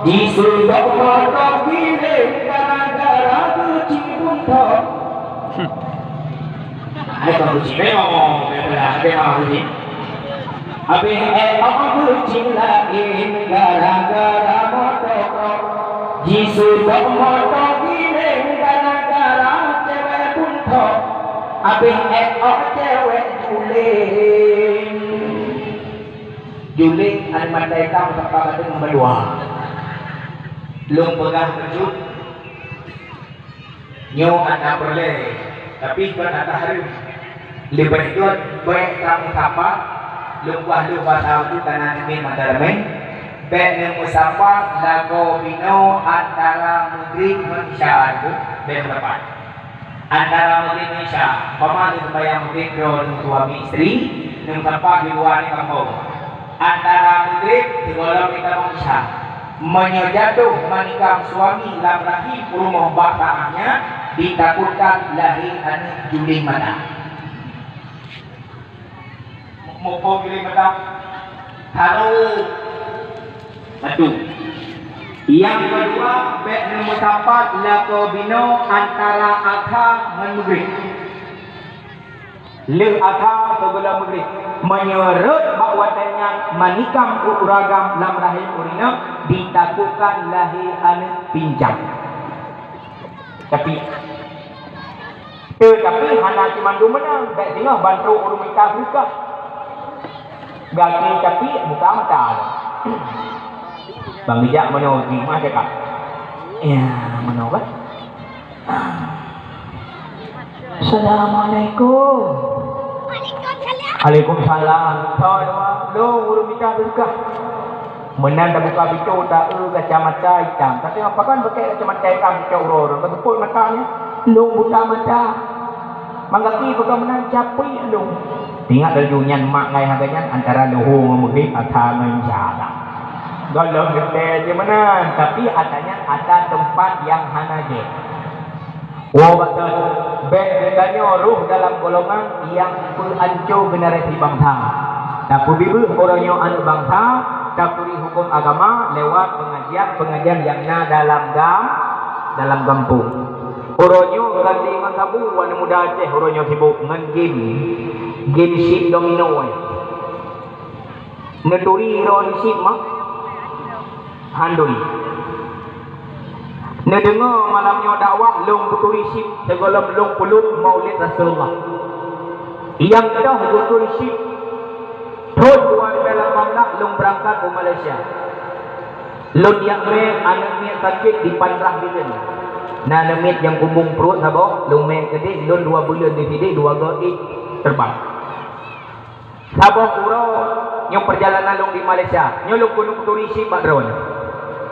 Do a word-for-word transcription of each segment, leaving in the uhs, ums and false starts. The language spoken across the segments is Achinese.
Jiseudok moto giléng gara-gara geuchik bungkôk. Hai, kon geuchik meunyoe, beulah, beulah geuchik. Habéh ék geuchik laén gara-gara moto. Jiseudok moto giléng gara-gara cewek bungkôk. Habéh ék cewek juléng. Juléng aneuk maté tam sapa bateue ngon bandua. Lôn peugah bacut, nyoe hana peureulée, tapi kon hana hareuem. Leubeh gét bék tameusapat, lôn peugah lôn basa bacut kana neumiet mata ramé, bék neumeusapat lagoe binoe antara Maghrib ngon Isya nyoe, bék neumeusapat. Antara Maghrib ngon Isya, umpama lheueh seumayang Maghrib droe ngon suami istri, neumeusapat di luwa nibak kampông. Antara Maghrib sigohlom nibak Isya, meunyoe jatuh manikam suami lam rahim rumoh bak saát nyan, ditakutkan lahé aneuk juléng mata. Muphom jih mantap. Halo. Satu. Nyang keudua, bék neumeusapat lagoe binoe antara Asha ngon Maghrib. Lheueh Asha sigohlom Maghrib. Meunyoe rhot bak watée nyan manikam ureueng agam lam rahim ureueng inong, ditakutkan lahé aneuk pinjang. Tapi Teutapi hana cuma dua meunan, bék singoh ban trok ureueng mita seudeukah. Gaki tapi buka mata. Bang bijak meunoe jih mah cakap. Ya, meunoe bah. Assalamualaikum. Waalaikumsalam. Soe dua, lôn ureueng mita seudeukah. Meunan tabuka pintoe, taeu kacamata itam. Tapi pakon pakèk kacamata itam picok uroe-uroe? Taseupôt mata nyan, lôn buta mata. Manggaki peugah meunan, capek lôn. Ingat laju nyan mak ngai haga nyan antara luhô ngon meugrib, atra ngon isya. Gohlom geuntée jih meunan, tapi atra nyan atra teumpat nyang hana jeuet. Woe bak thon, bék geutanyoe rôh dalam golongan nyang peuanco generasi bansa. Tapeubibeuh uroe nyoe aneuëk bansa, tapeuri huköm agama lewat pengajian-pengajian nyang na dalam ga-, dalam gampông. Uroe nyoe gande ngon sabu aneuëk muda Aceh uroe nyoe sibok ngon game, game chip domino, eh. Neuturi droe chip mah? Han turi. Neudeungoe malam nyoe dakwah lôn peuturi chip sigohlom lôn peuleueh Maulid Rasulullah. Nyang toh geuturi chip, thon dua ribèe lapan blah lôn beurangkat u Malaysia. Lôn jak mè aneuëk miet sakét di Pandrah Bireuen. Na aneuëk miet nyang kumbong pruet saboh, lôn mè keudeh, lôn dua buleuen di sideh, dua goe éh terbang. Saboh uroe nyoe peurjalanan lôn di Malaysia, nyoe lôn keuneuk turi chip bak droeneuh.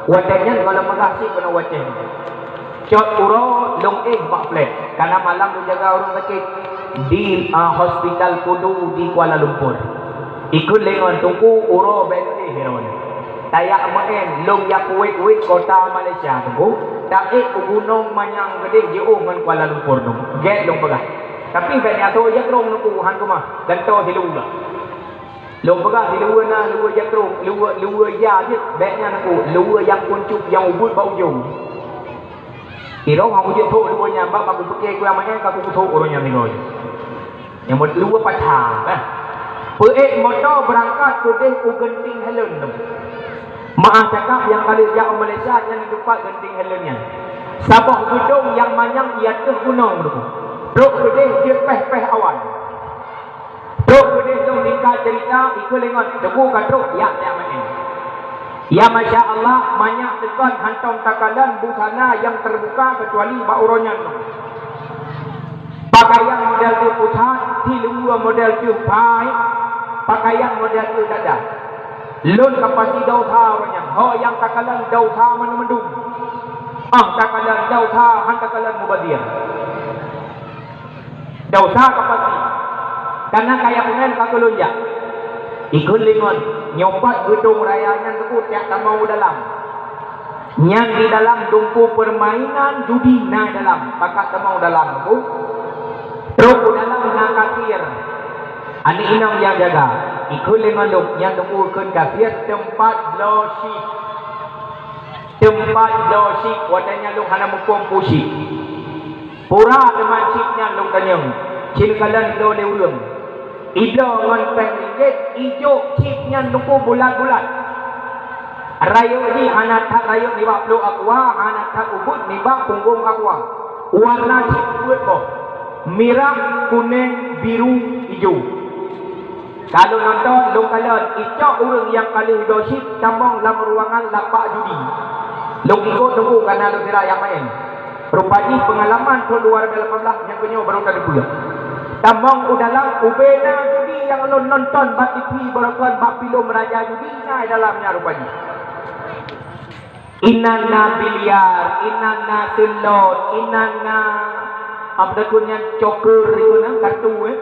Watèe nyan gohlom peugah chip keunoe watèe nyoe. Cot uroe lôn éh bak flat, kareuna malam lôn jaga ureueng sakét di, a, Hospital Pudu di Kuala Lumpur. Ikheun lé ngon teungku uroe bèk éh droeneuh. Tajak meu'en lôn jak Kuwait-Kuwait kota Malaysia teungku. Taék u gunong manyang keudeh jiôh ngon Kuala Lumpur nyoe. Gèt lôn peugah. Tapi bèk nyan tho jakrong teungku, han keumah, dan tho siluweue. Lôn peugah siluweue na luweue jakrong, luweue, luweue ya jeuet, bèk nyan teungku, luweue nyang kuncup nyang ubit bak ujong. Irong aku jeuet thok luweue nyan, bak, bak kupike kuya manyang ka kuthok uroe nyan singoh. Nyang meuteulua paca, eh. Peuék moto beurangkat keudeh u Genting Highland nyoe. Meu'ah cakap nyang ka lheueh jak u Malaysia nyan di teumpat Genting Highland nyan. Saboh geudong nyang manyang di ateueh gunong nyoe. Trok keudeh jeuet péh-péh awan. Trok keudeh lôn tingkat ceurita, ikheun lé ngon, teungku ka trok, ya, ya, manyang. Ya, masya Allah, manyak teukon hantom takalon busana nyang teubuka keucuali bak uroe nyan. Pakaian model teuh pusat, siluweue model teuh pai, pakaian model teuh dada. Lôn ka pasi desya uroe nyan, ho nyang takalon desya mandum-mandum. Ah, takalon desya, han takalon mubazir. Desya ka pasi. Kareuna kaya peumain ka keu lôn jak. Ikheun lé ngon, nyoe pat geudong raya nyan teungku tiak tamong u dalam. Nyan di dalam teungku peurmainan judi na dalam, pakat tamong u dalam teungku. Trok u dalam na kasir. Aneuëk inong nyang jaga. Ikheun lé ngon lôn, nyan teungku kheun kafir, teumpat bloe chip. Teumpat bloe chip, watèe nyan lôn hana muphom peue chip. Pura teuma chip nyan lôn tanyong, ci neukalon bloe lé ureueng. Ibloe ngon péng ringgit, ijok chip nyan teungku bulat-bulat. Rayeuk jih hana that rayeuk nibak pluek aqua, hana that ubit nibak punggong aqua. Warna chip peuet boh, mirah, kunéng, biru, ijo. Ka lôn nonton, lôn kalon, icok ureueng nyang ka lheueh bloe chip tamong lam ruangan lapak judi. Lôn ikot teungku, kana lôn sira nyang maén. Rupa jih peungalaman thôn dua ribu lapan belas nyang keunyoe barô tateupeue. Tamong u dalam, ubé na judi nyang lôn nonton bak T V baroekon bak filem Raja Judi, na dalam nyan rupa jih. Inan na biliar, inan na seulot, inan na, apa takheun nyan, coker, inan na kartu, eh.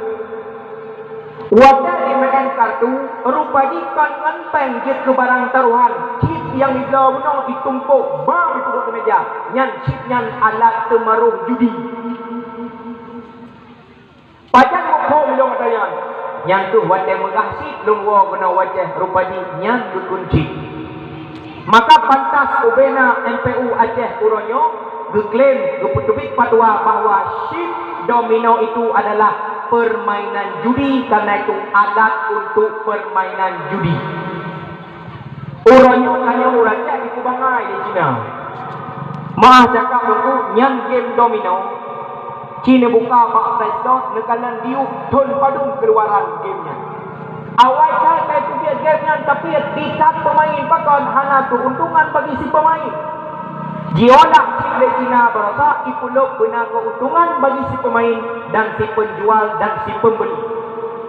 Watèe jimeu'en kartu, rupa jih kon ngon péng jeuet keu barang tarohan, chip nyang jibloe bunoe jitumpôk, bam jipeuduek di meja. Nyan chip nyan alat teumaroh judi. Pajan muphom lôn ata nyan? Nyan kheueh watèe meugah chip lôn woe keunoe u Aceh, rupa jih nyan geukheun chip. Maka pantas ubé na M P U Aceh uroe nyoe geuklaim, geupeuteubiet fatwa bahwa chip domino itu adalah permainan judi, karena itu alat untuk permainan judi. Uroe nyoe tanyoe ureueng Aceh dikeu bangai di Cina. Meu'ah cakap teungku, nyan game domino. Ci neubuka bak Play Store, neukalon diuk thon padum keuluaran game nyan. Awai that tateubiet game nyan, tapi di that peumain pakon hana keuntungan bagi si peumain. Jiolah cit lé Cina barosa, ipeulop beuna keuntungan bagi si peumain dan si peunjual dan si peumbeuli.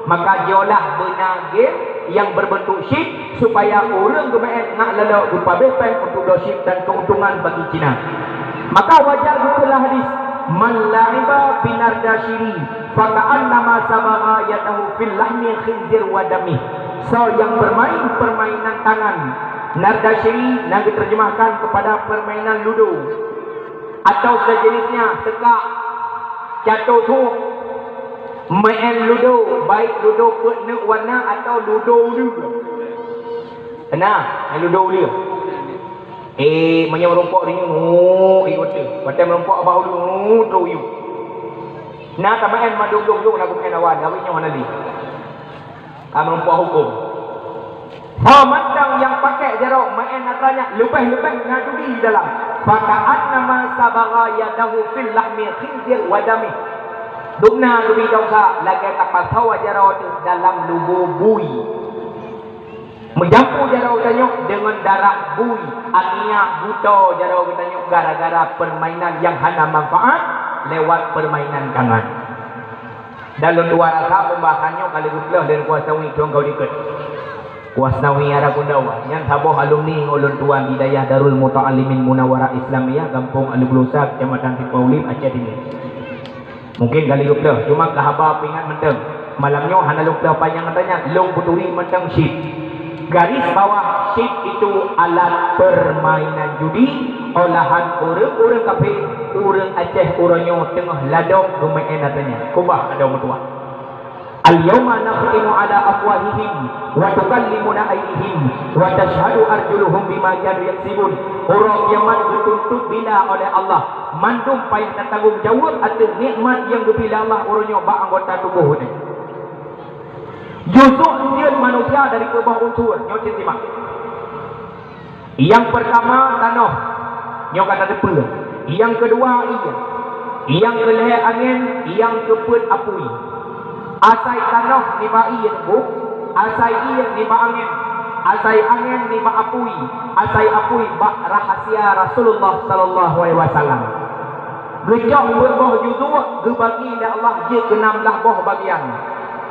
Maka jiolah beuna game nyang beureubeuntuk chip supaya ureueng geumeu'en ngat lalok geupabeh péng untuk bloe chip dan keuntungan bagi Cina. Maka wajar geupeugah hadis, "Man la'iba binardasyiri faka'annama sabagha yadahu fil lahmi khinzir wa damih." Soe nyang beurmain peurmainan tangan, nardasyiri na geuteurjemahkan keupada peurmainan ludo. Atau sejenisnya, seukak, cato tuek, meu'en ludo, baik ludo peuet neuk warna atau ludo uleue. Na, ludo uleue. Eh, meunyoe meurumpok rinyu, oh, ié watèe. Watèe meurumpok abah uleue, oh, trok yue. Na tameu'en mandum-dum, na geumeu'en awai, awai nyoe hana lé. Ka meurumpok huköm. Soe mantong nyang pakék jaroe meu'en atra nyan, leubeh-leubeh na duri dalam. Faka'annama sabagha yadahu fil lahmi khinzir wa damih. Dumna geubi desya lagèe tapasoe jaroe teuh dalam lubô bui. Meujampu jaroe geutanyoe deungon darah bui, artinya buta jaroe geutanyoe gara-gara peurmainan nyang hana manfaat lewat peurmainan tangan. Dan lôn tuan rasa pembahasan nyoe ka lheueh geupeuleueh lé Teungku Asnawi Tuan Gau Likot. Teungku Asnawi Ara Kundawa, nyan saboh alumni ngon lôn tuan di Dayah Darul Muta'allimin Munawarah Islamiyah, Gampông Alue Bulusa, Kecamatan Simpang Ulim, Aceh Timu. Mungken ka lheueh geupeuleueh, cuma keu haba peuingat mantong. Malam nyoe hana lôn peuleueh panyang gata nyan, lôn peuturi mantong chip. Garis bawah, chip itu alat permainan judi olahan ureueng-ureueng kafé, ureueng Aceh uroe nyoe teungoh ladôm geumeu'en atra nyan. Keubah adoe meutuah. Al-yauma nakhtimu ala afwahihim wa tukallimuna aidihim wa tashhadu arjuluhum bima kanu yaksibun. Uroe kiamat geutuntot bila oleh Allah, mandum payah tatanggong jaweueb ateueh nikmat nyang geubri lé Allah uroe nyoe bak anggota tuboh geutanyoe. Juzuk jeuet manusia dari peuet boh unsur, nyoe cit simak. Nyang peurtama tanoh, nyoe ka tateupeue. Nyang keudua ié. Nyang keulhèe angén, nyang keupeuet apui. Asai tanoh nibak ié teungku, asai ié nibak angén, asai angén nibak apui, asai apui bak rahasia Rasulullah sallallahu alaihi wasallam. Geucok peuet boh juzuk geubagi lé Allah jeuet keu nam blaih boh bagian.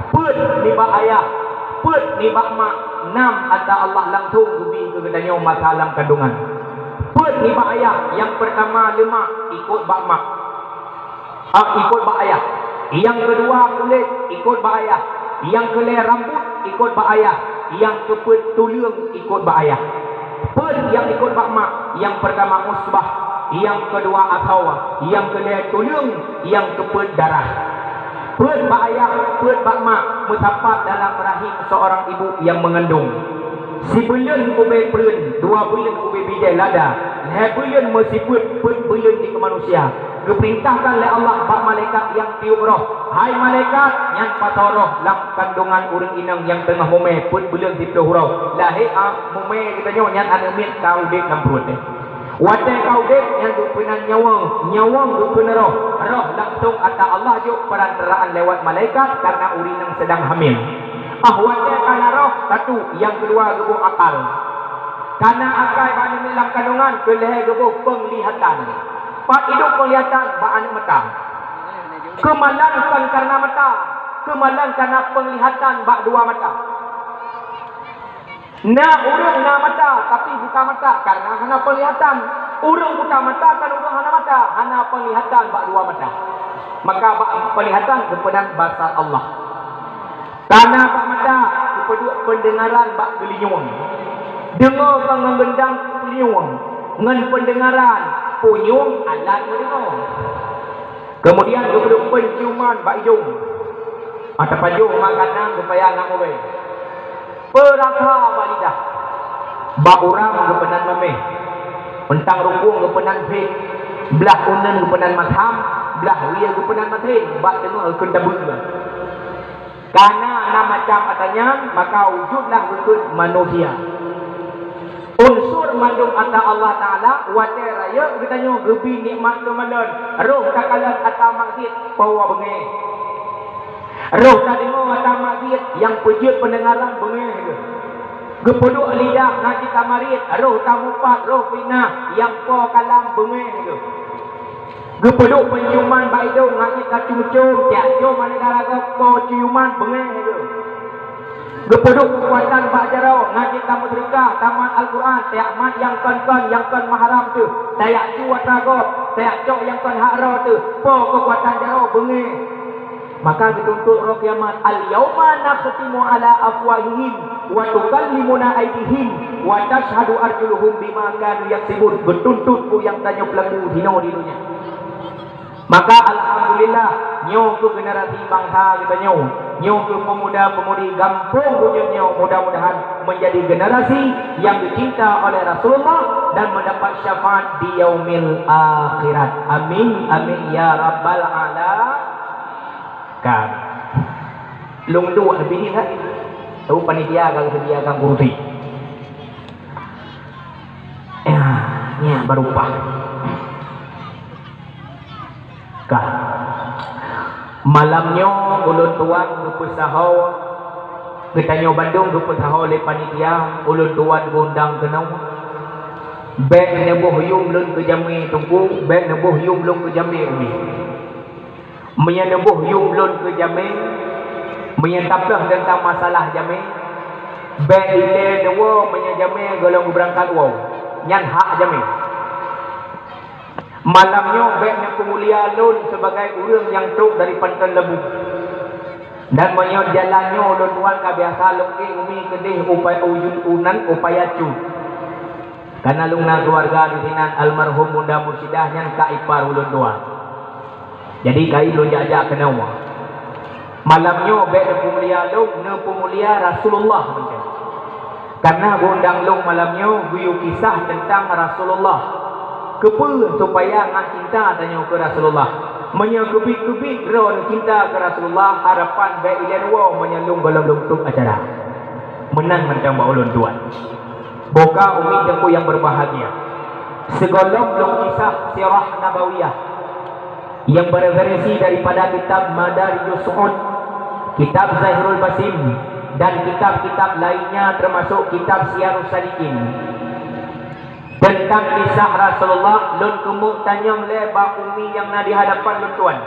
Peuet nibak ayah, peuet nibak mak, nam atra Allah langsong geubi keu geutanyoe masa lam kandungan. Peuet nibak ayah, nyang peurtama leumak ikot bak mak. Ah, ikot bak ayah. Nyang keudua kulét ikot bak ayah. Nyang keulhèe rambot ikot bak ayah. Nyang keupeuet tuleueng ikot bak ayah. Peuet nyang ikot bak mak, nyang peurtama usbah, nyang keudua asoe, nyang keulhèe tuleueng, nyang keupeuet darah. Peuet bak ayah, peuet bak mak, meusapat dalam rahim seorang ibu yang mengandung. Sibuleuen ubé preuen, dua buleuen ubé bideh lada, lhée buleuen meusipeuet, peuet buleuen jikeu manusia. Geupeurintahkan lé Allah bak malaikat nyang tiup roh, "Hai malaikat, nyan pasoe roh lam kandungan ureuëng inong nyang teungoh mumé peuet buleuen siplôh uroe, lahé a mumé geutanyoe nyan aneuëk miet ka udeb lam pruet." Watée ka udeb nyan geupeunan nyawöng, nyawöng geupeunan roh, roh langsong ata Allah jok perantaraan lewat malaikat karena ureuëng inong sedang hamil. Ah watée kana roh, satu, nyang keudua geuboh akal. Kana akai bak aneuëk miet lam kandungan, keu lhée geuboh peunglihatan. Pat idong peunglihatan? Bak aneuëk mata. Keumalan kon karena mata, keumalan karena peunglihatan bak dua mata. Na ureuëng na mata, tapi buta mata karena hana peunglihatan. Ureuëng buta mata kan ureuëng hana mata, hana peunglihatan bak dua mata. Maka bak peunglihatan geupeunan basa Allah. Kana bak mata geupeuduek peundeungaran bak geulinyueng. Deungoe ka ngon gendang geulinyueng, ngon peundeungaran punyueng alat meudeungoe. Keumudian geupeuduek peunciuman bak idong. Mata pajoh makanan geupaya ngon ubée. Peurasa bak lidah. Bak urang geupeunan maméh. Meuntang rukung geupeunan phét. Blah uneun geupeunan masam, blah wie geupeunan masin, bak teungoh geukheun tabeue. Kana na macam ata nyan, maka wujudlah geukheun manusia. Unsur mandum ata Allah Taala watée rayeuk geutanyoe geubi nikmat keumalon, roh takalon ata maksiet, po beungéh. Roh tadeungoe ata maksiet nyang peujeuet peundeungaran beungéh geuh. Geupeuduek lidah na cit tamariet, roh tamupat, roh fitnah nyang po kalam beungéh geuh. Geupeuduek peunciuman bak idong na cit tacum-cum, tiak com aneuk dara gob po ciuman beungéh geuh. Geupeuduek keukuatan bak jaroe, na cit tameuseudeukah, tamat Al-Quran, tiak mat nyang kon-kon, nyang kon mahram teuh, tiak cu atra gob, tiak cok nyang kon hak droe teuh, po keukuatan jaroe beungéh. Maka geutuntot roh kiamat, "Al-yauma nakhtimu ala afwahihim wa tukallimuna aidihim wa tashhadu arjuluhum bima kanu yaksibun." Geutuntot peue nyang tanyoe peulaku jinoe di donya. Maka alhamdulillah, nyoe keuh generasi bansa geutanyoe, nyoe keuh pemuda-pemudi gampông bunyueng nyoe, mudah-mudahan menjadi generasi yang dicinta oleh Rasulullah dan mendapat syafaat di yaumil akhirat. Amin, amin ya rabbal alamin. Kan. Lôn duek leubeh nyan, kan? Tahu panitia ka sediakan kursi. Ya, nyan baru pas. Ka. Malam nyoe ulôn tuan geupeusaho, geutanyoe bandum geupeusaho lé panitia, ulôn tuan geuundang keunoe. Bék neuboh yuem lôn keu jamé Teungku, bék neuboh yuem lôn keu jamé Umi. Meunyoe neuboh yuem lôn keu jamé, meunyoe tapeugah teuntang masalah jamé, bék ilée neuwoe meunyoe jamé gohlom geubeurangkat woe. Nyan hak jamé. Malam nyoe bék neupeumulia lôn sibagai ureuëng nyang trok dari Panton Leubue. Dan meunyoe jalan nyoe ulôn tuan ka biasa lôn ék Umi keudeh upa-, u-, unan upaya cut. Kana lôn na keuluwarga di sinan, almarhum Bunda Mursidah nyan ka ipar ulôn tuan. Jadi, kayém lôn jak-jak keunoe. Malam nyoe bék neupeumulia lôn, neupeumulia Rasulullah mantong. Kana geuundang lôn malam nyoe geuyue kisah teuntang Rasulullah. Keupeue? Supaya ngon cinta tanyoe keu Rasulullah. Meunyoe keubiet-keubiet droeneuh cinta keu Rasulullah, harapan bék ilée neuwoe meunyoe lôn gohlom lôn tôb acara. Meunan mantong bak ulôn tuan. Boh ka Umi Teungku yang berbahagia. Sigohlom lôn kisah Sirah Nabawiyah yang berversi daripada kitab Madarijus Su'ud, kitab Zahirul Basim, dan kitab-kitab lainnya termasuk kitab Siyarus Salikin. Teuntang kisah Rasulullah, lôn keumeung tanyong lé bak Umi nyang na di hadapan lôn tuan.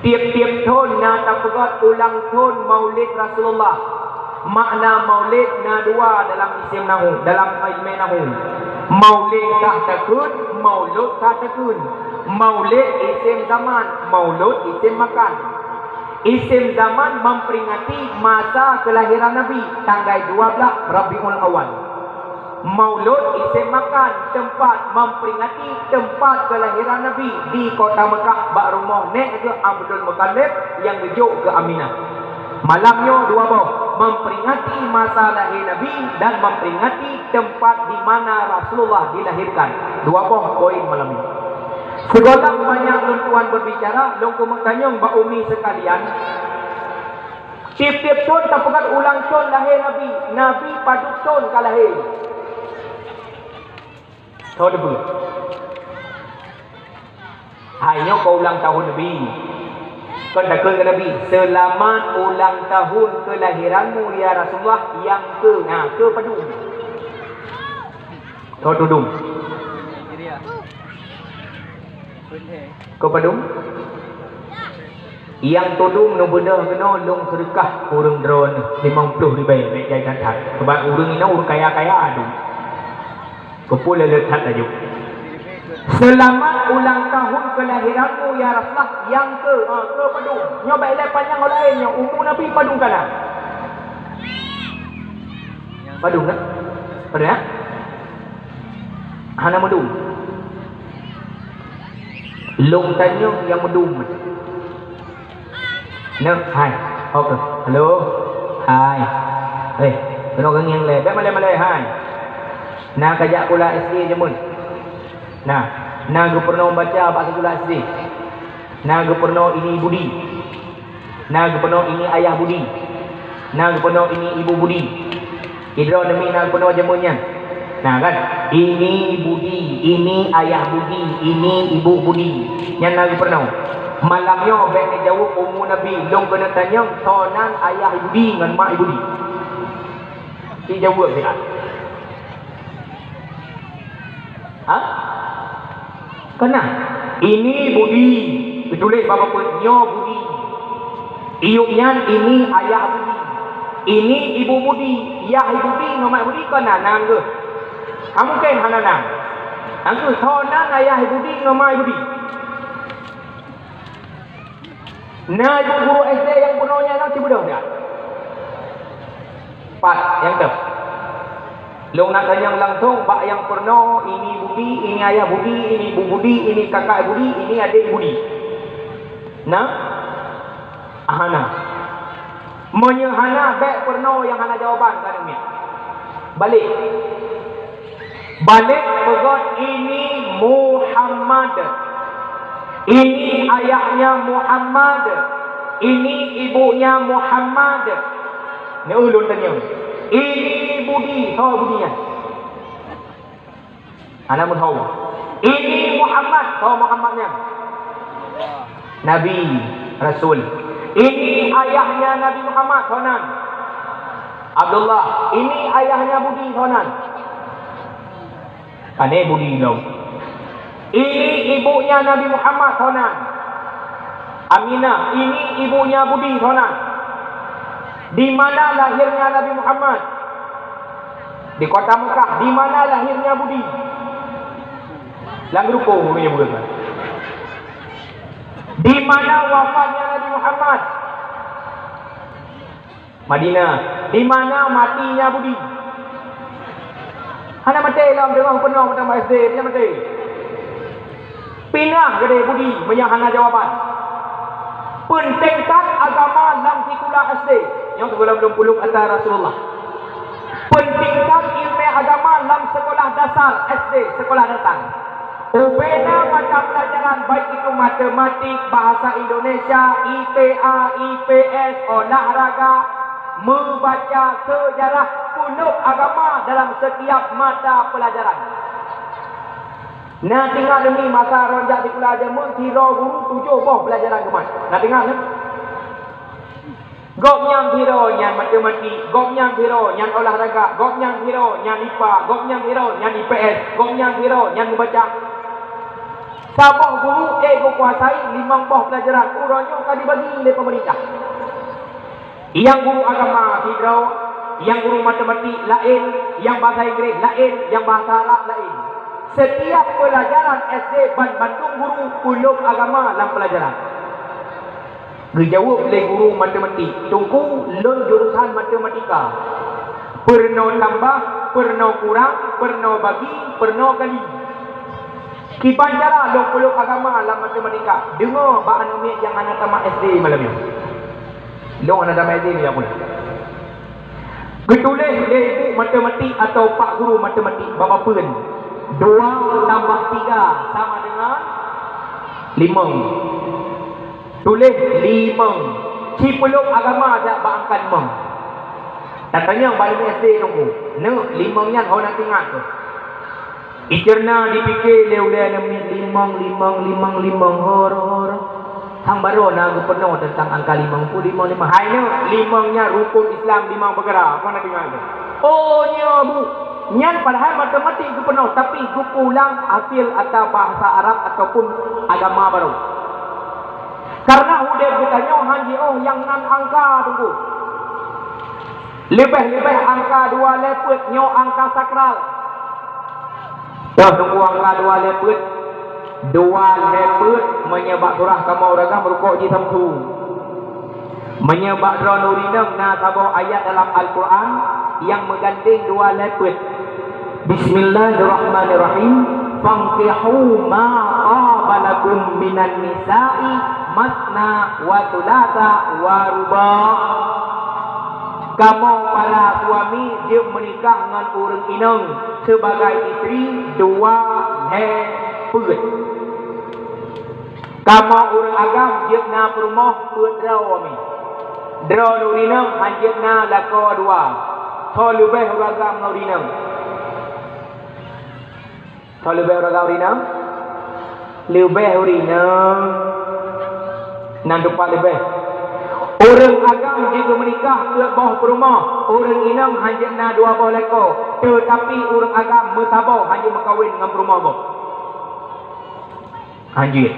Tieb-tieb thon na tapeugét ulang thon Maulid Rasulullah. Makna Maulid na dua dalam isem nahu, dalam ilmu nahu. Maulid sah takheun, maulud sah takheun. Maulid isem zaman, maulud isem makan. Isem zaman memperingati masa kelahiran Nabi, tanggai dua belas Rabiul Awal. Maulud isem makan teumpat memperingati teumpat kelahiran Nabi di kota Mekah bak rumoh nek geuh Abdul Muthalib nyang geujok keu Aminah. Malam nyoe dua boh, memperingati masa lahé Nabi dan memperingati teumpat di mana Rasulullah dilahirkan. Dua boh poin malam nyoe. Sigohlom banyak lôn tuan berbicara, lôn keumeung tanyong bak umi sekalian. Tiep-tiep thon tapeugah ulang thon lahé Nabi. Nabi padub thon ka lahé? Thon debeu. Hai nyoe keu ulang tahun Nabi. Kon takheun keu Nabi, "Seulamat ulang tahun kelahiranmu ya Rasulullah, nyang keu, na, keu padum?" Thon tudum. Keu padum? Nyang tudum neubeudôh keunoe lôn seudeukah ureuëng droeneuh limong ploh ribèe, bèk jai that-that. Sabab ureuëng inoe ureuëng kaya-kaya adu. Keupeue lé that laju. Seulamat ulang tahun kelahiranmu ya Rasulullah, nyang keu, ha, keu padum. Nyoe bèk ilèe panyang laén nyoe, umu Nabi padum ka na? Padum na? Padum na? Hana meudum. Lôn tanyong nyang meudum. Nyoe, hai. Oke. Halo. Hai. Eh, keunoe keu nyang lé. Bèk malèe-malèe, hai. Na ka jak sikula S D jameun. Na, na geupeurunoe baca bak sikula S D. Na geupeurunoe ini Budi. Na geupeurunoe ini ayah Budi. Na geupeurunoe ini ibu Budi. Sidroe neumi na geupeurunoe jameun nyan. Na kan? Ini Budi, ini ayah Budi, ini ibu Budi. Nyan na geupeurunoe. Malam nyoe bèk neujaweueb umu Nabi, lôn keuneuk tanyong, soe nan ayah Budi ngon mak Budi? Ci jaweueb siat. Ha? Keunan. Ini Budi. Geutuléh bak papeuen, nyoe Budi. Iyup nyan ini ayah Budi. Ini ibu Budi. Yah Budi ngon mak Budi kon na nan geuh? Ka mungken hana nan. Nyang keu soe nan ayah Budi ngon mak Budi? Na ibu guru S D nyang peurunoe nyan na ci beudôh dak? Pat, nyang teuh. Lôn nak tanyong langsong bak nyang peurunoe, ini Budi, ini ayah Budi, ini ibu Budi, ini kakak Budi, ini adék Budi. Na? Hana. Meunyoe hana, bèk peurunoe nyang hana jawaban ka deumiet. Balek. Balek peugah ini Muhammad. Ini ayahnya Muhammad. Ini ibunya Muhammad. Nyoe ulôn tanyong. Ini Budi, soe Budi nyan? Hana meuhôi. Ini Muhammad, soe Muhammad nyan? Nabi, Rasul. Ini ayahnya Nabi Muhammad, soe nan? Abdullah. Ini ayahnya Budi, soe nan? Pane Budi lom. Ini ibunya Nabi Muhammad, soe nan? Aminah. Ini ibunya Budi, soe nan? Di mana lahirnya Nabi Muhammad? Di kota Mekah. Di mana lahirnya Budi? Lam geurukong ureuëng nyang bukan. Di mana wafatnya Nabi Muhammad? Madinah. Di mana matinya Budi? Hana maté lom, teungoh peunoh mantong S D, hana maté. Pinah keudeh Budi meunyoe hana jawaban. Peunteng that agama lam sikula S D. Nyoe sigohlom lôn puluk atra Rasulullah. Peunteng that ileumèe agama lam sekolah dasar S D, sekolah dasar. Ubena mata pelajaran, baik itu matematik, bahasa Indonesia, I P A, I P S, olahraga, meubaca, sejarah, peunuh agama dalam setiap mata pelajaran. Na teuingat deungon masa lôn jak sikula jameun, sidroe guru tujoh boh pelajaran geumat. Na teuingat, na? Gobnyan sidroe nyan matematik, gobnyan sidroe nyan olahraga, gobnyan sidroe nyan I P A, gobnyan sidroe nyan I P S, gobnyan sidroe nyan meubaca. Saboh guru ék geukuasai limong boh pelajaran, uroe nyoe ka dibagi lé peumeurintah. Nyang guru agama sidroe, nyang guru matematik laén, nyang bahasa Inggris laén, nyang bahasa Arab laén. Setiap pelajaran S D ban bandum guru peunuh agama lam pelajaran. Geujaweueb lé guru matematik, "Teungku, lôn jurusan matematika." Peurunoe tambah, Peurunoe kurang, peurunoe bagi, peurunoe kali. Kiban cara lôn peulheueh agama lam matematika. Deungoe bak aneuk miet nyang hana tamat S D malam nyoe. Lôn hana tamat S D, ya pun. Geutuléh lé ibu matematik atawa pak guru matematik bak papeuen, dua tambah tiga sama dengan limong. Tuléh limong. Ci peulheueh agama jak bak angka limong. Tatanyong bak aneuk S D, "Teungku, neuk, limong nyan ho na teuingat keuh?" Iceurna dipike lé ulèe aneuk miet, limong, limong, limong, limong, hor, hor. Sang baroe na geupeurunoe teuntang angka limong, peue limong, limong. "Hai neuk, limong nyan rukon Islam limong peukara, ho na teuingat keuh?" "Oh, nyo, Bu." Nyan padahai matematik geupeurunoe, tapi geupulang hasil ata bahasa Arab ataupun agama baroe. Karena udeb geutanyoe han jiôh nyang nan angka, Teungku. Leubeh-leubeh angka dua lhèe peuet, nyoe angka sakral. Toh, Teungku, angka dua lhèe peuet. Dua lhèe peuet, meunyoe bak surah kamoe ureueng agam rukok jih samsu. Meunyoe bak droeneuh ureueng inong na saboh ayat dalam Al-Quran nyang meugandeng dua lhèe peuet. Bismillahirrahmanirrahim. "Fankihu ma taba lakum minan nisa'i masna wa thulatha wa ruba'." Kamoe para suami jeuet meunikah ngon ureueng inong sibagai istri dua lhèe peuet. Kamoe ureueng agam jeuet na peurumoh peuet droe mi. Droeneuh ureueng inong han jeuet na lakoe dua. Soe leubeh ureueng agam ngon ureueng inong? Soe leubeh ureueng agam, ureueng inong? Leubeh ureueng inong. Nan teumpat leubeh. Ureueng agam jeuet geumeunikah peuet boh peurumoh. Ureueng inong han jeuet na dua boh lakoe. Teutapi ureueng agam meusaboh han jeuet meukawen ngon peurumoh boh. Han jeuet.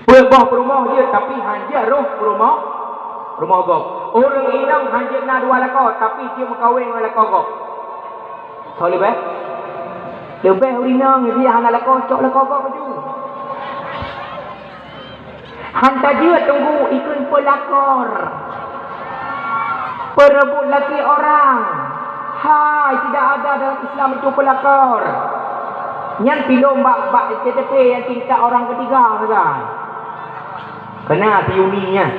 Peuet boh peurumoh jeuet, tapi han jeuet roh peurumoh, peurumoh gob. Ureueng inong han jeuet na dua lakoe, tapi jeuet meukawen ngon lakoe gob. Soe leubeh? Leubeh ureueng inong, jih hana lakoe, cok lakoe gob laju. Han tajeuet, Teungku, ikheun peulakor. Perebut laki orang. Hai, tidak ada dalam Islam itu pelakor. Nyan filem bak, bak C T P nyang cinta orang ketiga sagai. Kena si Yuni nyan.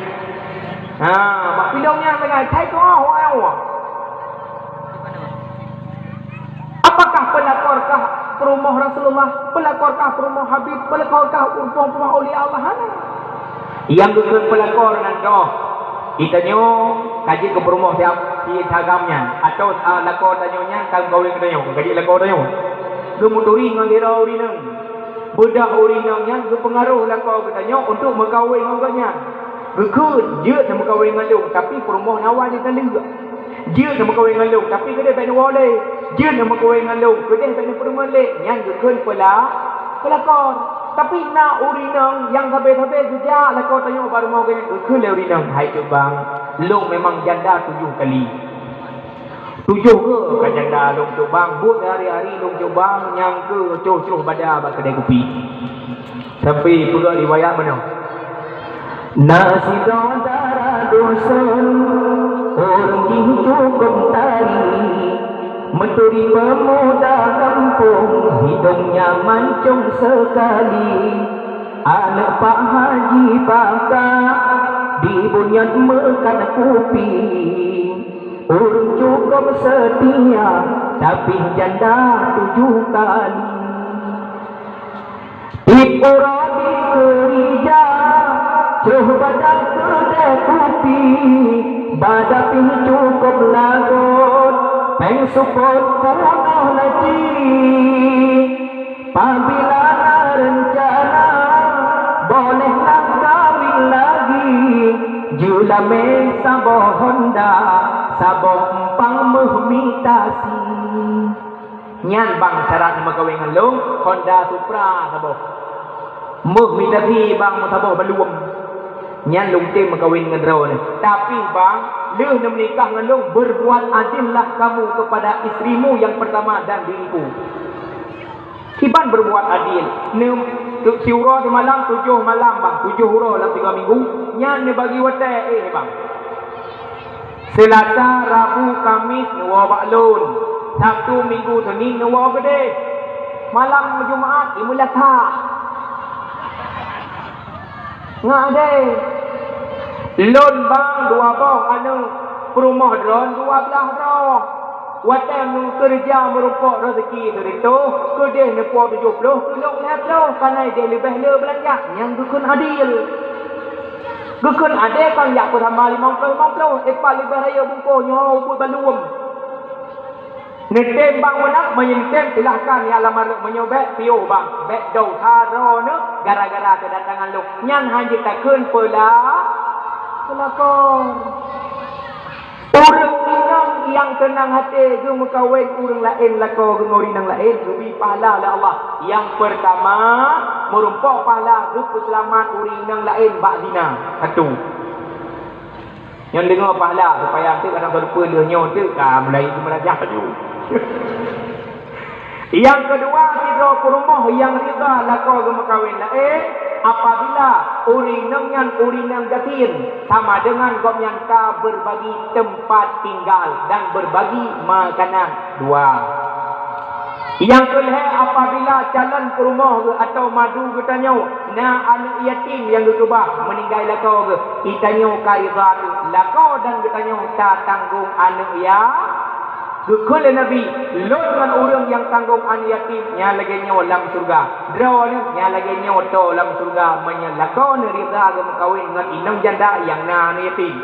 Ha, bak filem nyan sagai. Hai tu, oh, oh, oh. Apakah pelakorkah peurumoh Rasulullah? Pelakorkah peurumoh Habib? Pelakorkah peurumoh-peurumoh aulia Allah? Hana. Nyang geukheun peulakor nan toh, geutanyoe ka jeuet keu peurumoh siap si agam nyan, atau, ah, lakoe tanyoe nyan ka meukawen geutanyoe, ka jeuet lakoe tanyoe. Geumuturi ngon sidroe ureueng inong. Beudoh ureueng inong nyan geupeungaroh lakoe geutanyoe untuk meukawen ngon gobnyan. Geukheun, "Jeuet neumeukawen ngon lôn, tapi peurumoh na awai lé ka lheueh." Jeuet neumeukawen ngon lôn, tapi keudeh bèk neuwoe lé. Jeuet neumeukawen ngon lôn, keudeh bèk neupeurumoh lé. Nyan geukheun peula-, peulakor. Tapi na ureueng inong nyang sabe-sabe geujak lakoe tanyoe bak rumoh geuh nyan, geukheun lé ureueng inong, "Hai Cok Bang, lôn memang janda tujoh kali. Tujoh keuh ka janda lôn, Cok Bang. Buet hari-hari lôn, Cok Bang, nyang keu cok-cok bada bak keudè kupi." Sampai peugah riwayat meunoe. Na sidroe dara dusun, ureueng jih cukôp tari, meuturi peumuda gampông, hidungnya mancung seukali. Aneuk Pak Haji Baka, di bunyot meukat kupi, ureueng cukôp seutia, tapi janda tujoh kali. Tiep uroe di keurija, troh bada keudè kupi, bada pih cukôp lagot, péng seupôt peunoh laju. Pabila na reuncana, bolehlah kawin lagi, jeulamé saboh honda, saboh empang meuh mita sie. Nyan bang syarat neumeukawen ngon lôn, Honda Supra saboh. Meuh mita sie bang meusaboh baluem. Nyan lôn tem meukawen ngon droeneuh. Tapi bang, lheueh neumeunikah ngon lôn, berbuat adillah kamu kepada istrimu yang pertama dan diriku. Kiban berbuat adil. Neum-, tu-, siuroe simalam, tujoh malam bang, tujoh uroe lam tiga minggu. Nyan neubagi watèe, eh bang. Seulasa, Rabu, Kamis neuwoe bak lôn. Sabtu, Minggu, Senin neuwoe keudeh. Malam Jumat imeulakha. Ngadei. Lôn bang dua boh aneuk, peurumoh droe dua blaih droe. Watée meukeureuja meurumpok rezeki sireutôh, keudeh neupo tujoh ploh, tulông lhée ploh, kana ideh leubeh le beulanja, nyang geukheun adil. Geukheun adil kon jak peusama limong ploh limong ploh, ipat leubeh rayeuk bungkôh nyoe ubit baluem. Neutem bang meunan, meunyoe neutem silahkan, ya lama rot, meunyoe bék piôh bang, bék dong sa droeneuh gara-gara keudatangan lôn. Nyan hana jeuet takheun peula-, peulakor. Ureuëng inong nyang teunang até geumeukawen ureuëng laén lakoe geungon ureuëng inong laén, geubri pahala lé Allah. Nyang peurtama, meurumpok pahala geupeuseulamat ureuëng inong laén bak zina. Satu. Nyan deungoe pahala, supaya teuk kadang salupeue lheueh nyoe teuk ka mulai geumeurajah laju. Nyang keudua, sidroe peurumoh nyang rida lakoe geumeukawen laén, apabila ureuëng inong nyan ureuëng inong yatim, sama deungon gobnyan ka beurbagi teumpat tinggal dan beurbagi makanan. Dua. Nyang keulhée, apabila calon peurumoh geuh atawa madu geutanyoe na aneuëk yatim nyang geukeubah meuninggai lakoe geuh, geutanyoe ka rida lakoe dan geutanyoe tatanggong aneuëk ya-, Geukheun lé Nabi, "Lôn ngon ureuëng nyang tanggong aneuëk yatim nyan lagée nyoe lam syeuruga. Droeneuh nyan lagée nyoe toe lam syeuruga meunyoe lakoe neuh rida geumeukawen ngon inong janda nyang na aneuëk yatim."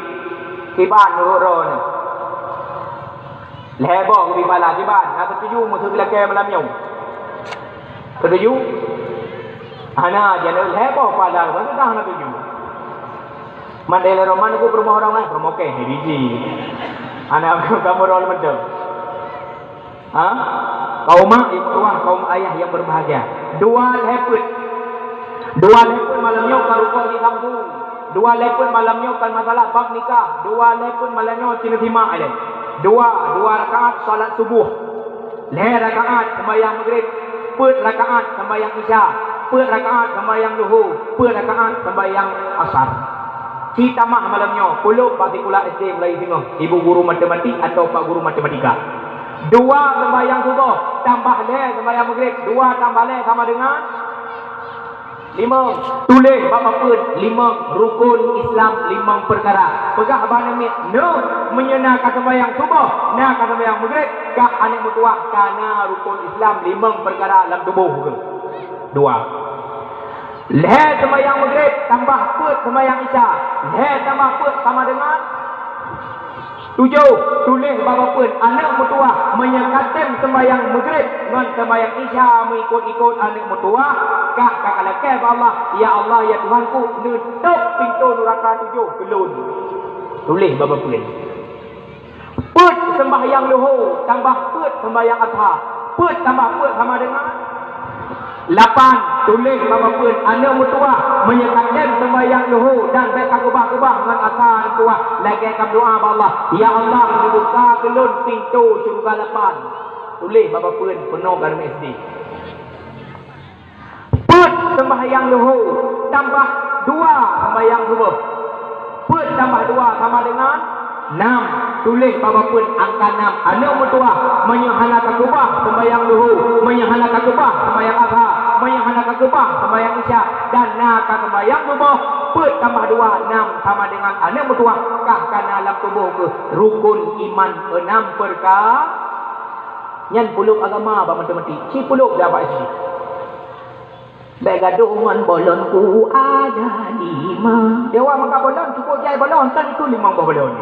Kiban nurot droeneuh. Lhée boh geubri pahala kiban, na seutuju meuseu lakée malam nyoe? Seutuju? Hana, jeuet lhée boh pahala, meusajan na seutuju. Mandai lé roman ku peurumoh ureuëng laén, peurumoh keh, biji. Aneuk kamoe droe mantong. Ha? Kaum mak, ibu tuah, kaum ayah yang berbahagia. Dua lhée peuet. Dua lhée peuet malam nyoe ka rukok disambung. Dua lhée peuet malam nyoe ka masalah bab nikah. Dua lhée peuet malam nyoe cina simak lé. Dua, dua rakaat salat subuh. Lhée rakaat sembahyang Maghrib, peuet rakaat sembahyang Isya, peuet rakaat sembahyang Luhur, peuet rakaat sembahyang Asar. Ci tamah malam nyoe, peuet bak sikula S D mulai singoh, ibu guru matematik atau pak guru matematika. Dua sembahyang Suboh, tambah lhée sembahyang Maghrib, dua tambah lhée sama dengan Limong, tuléh bak papeuen limong rukon Islam, limong peukara. Peugah bak aneuk miet, "Noh, meunyoe na ka seumayang suboh, na ka seumayang Maghrib, kah aneuk meutuwah ka na rukon Islam limong peukara lam tuboh keuh." Dua. Lhée seumayang Maghrib tambah peuet seumayang Isya. Lhée tambah peuet sama dengan Tujoh, tuléh bak papeuen aneuk meutuwah, meunyoe ka tem seumayang Maghrib ngon seumayang Isya meuikot-ikot aneuk meutuwah, kah ka kalakée bak Allah, "Ya Allah, ya Tuhanku, neutôb pintoe nuraka tujoh keu lôn." Tuléh bak papeuen. Peuet seumbahyang Luho tambah peuet seumbahyang Adha. Peuet tambah peuet sama dengan Lapan, tuléh bak papeuen aneuk meutuwah, meunyoe ka tem seumayang Luho dan bék ka keubah-keubah ngon asa aneuk meutuwah, lagée ka meudoá bak Allah, "Ya Allah, neubuka keu lôn pintoe syeuruga lapan." Tuléh bak papeuen peunoh garam S D. Peuet seumbahyang Luho tambah dua seumbahyang Suboh. Peuet tambah dua sama dengan nam. Tuléh bak papeuen angka nam. Aneuk meutuwah, meunyoe hana ka keubah seumayang Luho, meunyoe hana ka keubah seumayang Adha, meunyoe hana ka keubah seumayang Isya, dan na ka seumayang Suboh, peuet tambah dua, nam sama dengan aneuk meutuwah, kah ka na lam tuboh keuh rukon iman, enam peukara. Nyan peuet agama bak matematik, ci peuet bak S D. Bék gadoh ngon bolon ku ada lima. Dewa maka bolon, cukup jai bolon, kan itu limong boh bolon.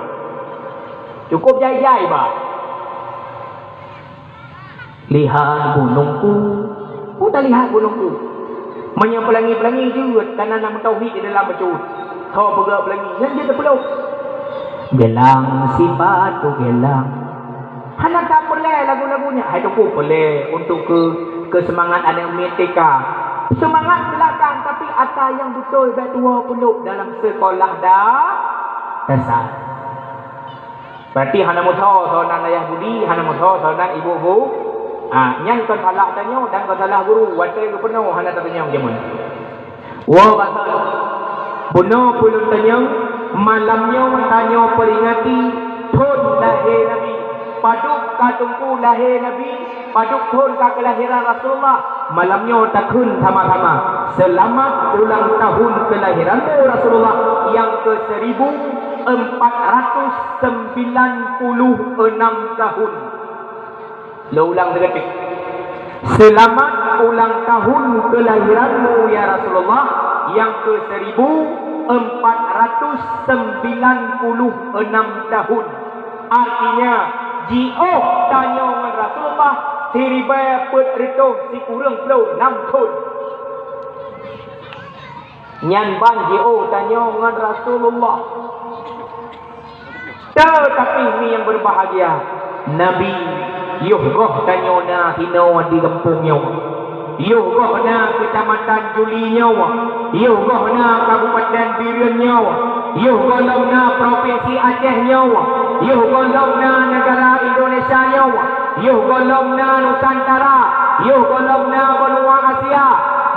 Cukup jai-jai bah. Lihat gunungku. Pun dah lihat gunungku. Meunyoe pelangi-pelangi jeuet, karena nama tauhid di dalam bacut. Tho peugah pelangi, nyan jeuet teupeuloh. Gelang sipatu gelang. Hana ka peureulée lagu-lagu nyan, hai teungku peureulée untuk keu, keu seumangat aneuk miet T K. Seumangat silakan, tapi ata nyang beutôi bék tuwoe peunoh dalam seukolah da-, dasar. Berarti hana meusoe soe nan ayah budi, hana meusoe soe nan ibu bu-, ha, nyan kon salah tanyoe dan kon salah guru, watée geupeunoh hana tatanyong jameun. Woe batai. Bunoe peuleueh tanyong, malam nyoe tanyoe peuringati thon lahé Nabi. Padub Ka teungku lahé Nabi, padub thon ka keulahiran Rasulullah. Malam nyoe takheun sama-sama, seulamat ulang tahun keulahiranmu Rasulullah nyang ke seribu empat ratus sembilan puluh enam tahun. Lôn ulang sigoe teuk. Seulamat ulang tahun keulahiranmu ya Rasulullah nyang ke seribu empat ratus sembilan puluh enam tahun. Artinya, jiôh tanyoe ngon Rasulullah siribèe peuet reutôh sikureueng ploh nam thon. Nyan ban jiôh tanyoe ngon Rasulullah. Teutapi mi nyang berbahagia, Nabi, yoh goh tanyoe na hinoe di gampông nyoe. Yoh goh na Keucamatan Juli nyoe, yoh goh na Kabupaten Bireuen nyoe, yoh gohlom na Propinsi Aceh nyoe, yoh gohlom na neugara Indonesia nyoe, yoh gohlom na Nusantara, yoh gohlom na benua Asia,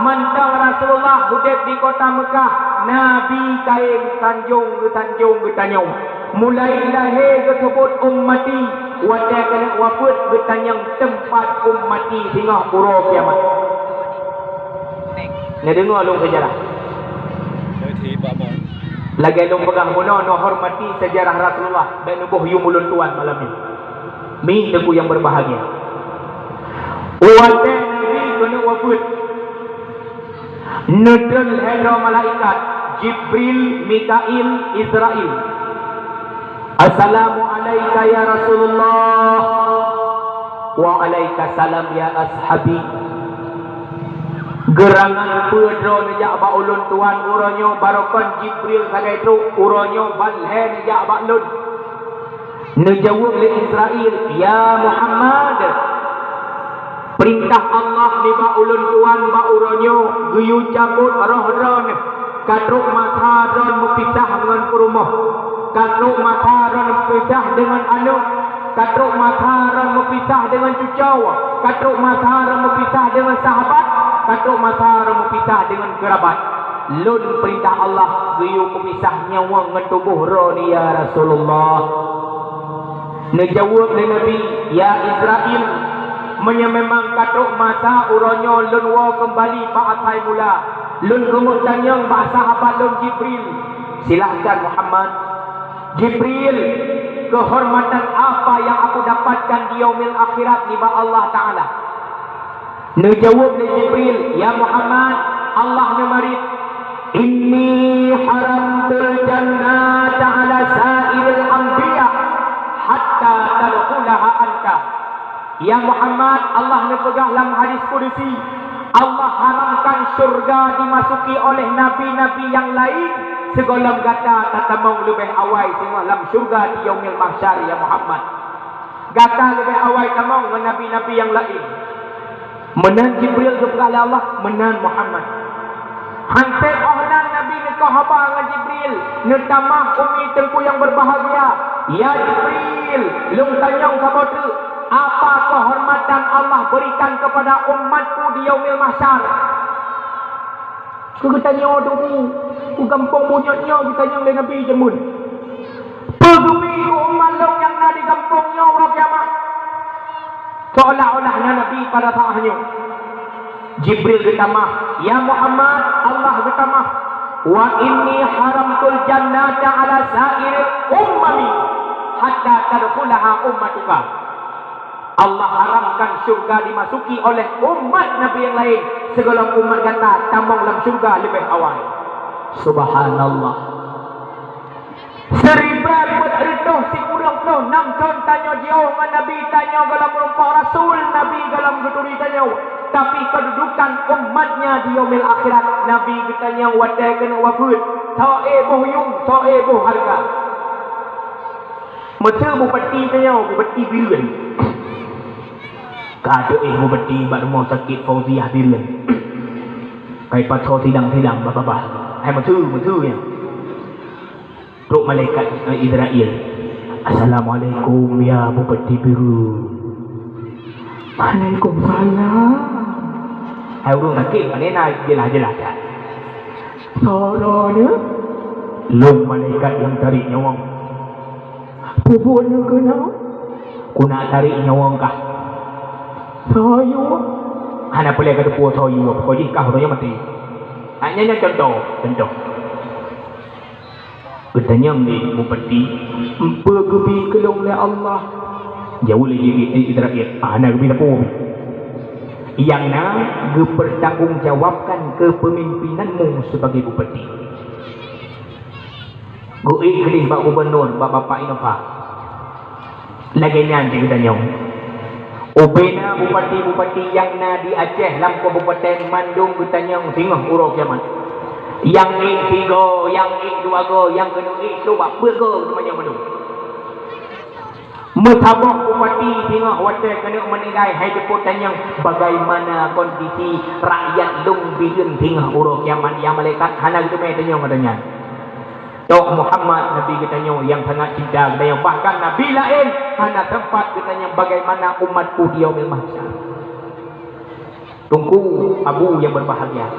mantong Rasulullah udeb di kota Meukah, Nabi kayém sanjong geusanjong geutanyoe. Mulai lahé geuseubut ummati, watèe keuneuk wafeuet geutanyong teumpat ummati singoh uroe kiamat. Neudeungoe lôn seujarah. Lagèe lôn peugah bunoe, neuhormati seujarah Rasulullah, bèk neuboh yuem ulôn tuan malam nyoe. Mi teungku nyang berbahagia. Watèe Nabi keuneuk wafeuet, neutreun lhèe droe malaikat, Jibril, Mikail, Israil. "Assalamu alaika ya Rasulullah." "Wa alaika salam ya ashabi." "Geurangan peue droe neujak bak ulôn tuan uroe nyoe, barokon Jibril sagai trok, uroe nyoe ban lhèe neujak bak lôn?" Neujaweueb lé Israil, "Ya Muhammad, peurintah Allah nibak ulôn tuan bak uroe nyoe geuyue cabot roh droeneuh, ka trok masa droeneuh meupisah ngon peurumoh, ka trok masa droeneuh meupisah deungon aneuk, ka trok masa droeneuh meupisah deungon cucoe, ka trok masa droeneuh meupisah deungon sahabat, ka trok masa droeneuh meupisah deungon keurabat. Lôn peurintah Allah geuyue peupisah nyawöng ngon tuboh droeneuh, ya Rasulullah." Neujaweueb lé Nabi, "Ya Israil, meunyoe memang ka trok masa uroe nyoe lôn woe keumbali bak asai mula, lôn keumeung tanyong bak sahabat lôn Jibril." "Silahkan Muhammad." "Jibril, keuhormatan apa nyang aku dapatkan di yaumil akhirat nibak Allah Ta'ala?" Neujaweueb lé Jibril, "Ya Muhammad, Allah neumarit, 'Inni haramtul jannata 'ala sa'iril anbiya hatta tadkhulaha anta.'" Ya Muhammad, Allah neupeugah lam hadis kudusi, "Allah haramkan syurga dimasuki oleh nabi-nabi nyang laén sigohlom gata tatamong leubeh awai singoh lam syurga di Yaumil Mahsyar, ya Muhammad. Gata leubeh awai tamong ngon nabi-nabi nyang laén." Meunan Jibril geupeugah lé Allah, meunan Muhammad. Hanteb óh nan Nabi neukoh haba ngon Jibril, neutamah umi teungku nyang berbahagia, "Ya Jibril, lôn tanyong saboh treuk, apa keuhormatan Allah berikan kepada umatku di Yaumil Mahsyar?" Keu geutanyoe teungku, keu gampông bunyot nyoe geutanyong lé Nabi jameun. Peugeubi keu umat lôn nyang na di gampông nyoe uroe kiamat. Seolah-olah na Nabi pada saat nyoe. Jibril geutamah, "Ya Muhammad, Allah geutamah, 'Wa inni haramtul jannata 'ala sa'iri ummami hatta tadkhulaha ummatuka.'" Allah haramkan syurga dimasuki oleh umat Nabi nyang laén, sigohlom umat gata tamong lam syurga leubeh awai. Subhanallah. Siribèe peuet reutôh sikureueng ploh nam thon tanyoe jiôh ngon Nabi, tanyoe gohlom meurumpok rasul, Nabi gohlom geuturi tanyoe. Tapi keududukan umatnya di yaumil akhirat, Nabi geutanyong watèe keuneuk wafeuet, "Soe boh yuem, soe boh hareuga?" Meuteue bupati tanyoe, bupati Bireuen. Ka teuéh bupati bak rumoh sakét Fauziah Bireuen. Kai pasoe sidang-sidang babah-babah. Hai meuteue, meuteue nyan. Trok malaikat, eh, Israel. "Assalamualaikum ya bupati Bireuen." "Waalaikumsalam." Hai ureueng sakét, pane na jeulaih-jeulaih that. "Soe droeneuh?" "Lôn malaikat nyang tarék nyawöng." "Peue buet neuh keunoe?" Ku nak tarék nyawöng kah? Soe yue? Hana peureulée ka teupeue soe yue, pokok jih kah uroe nyoe maté. Nyan, nyan contoh, contoh. Geutanyong lé bupati, "Peue geubi keu lôn lé Allah?" Jaweueb lé Jibril, "Eh, Israel, hana geubi sapeue." Nyang na geupeurtanggong jawabkan keupeumimpinanmu sebagai bupati. Geuék keudeh bak gubunur, bak Bapak Innova. Lagée nyan cit geutanyong. Ubena bupati-bupati nyang na di Aceh lam kabupaten mandum geutanyong singoh uroe kiamat. Nyang ék sigoe, nyang ék dua goe, nyang keuneuk ék trok bak peuet goe geutanyong mandum. Meusaboh bupati singoh watée keuneuk meunilai hai teupeu tanyong bagaimana kondisi rakyat lôn bireuen singoh uroe kiamat, nyang malaikat hana geuteumé tanyong gata nyan. Tok Muhammad Nabi geutanyoe nyang sangat cinta geutanyoe, bahkan Nabi laén hana sempat geutanyong bagaimana umatku di Yaumil Mahsyar. Teungku Abu yang berbahagia,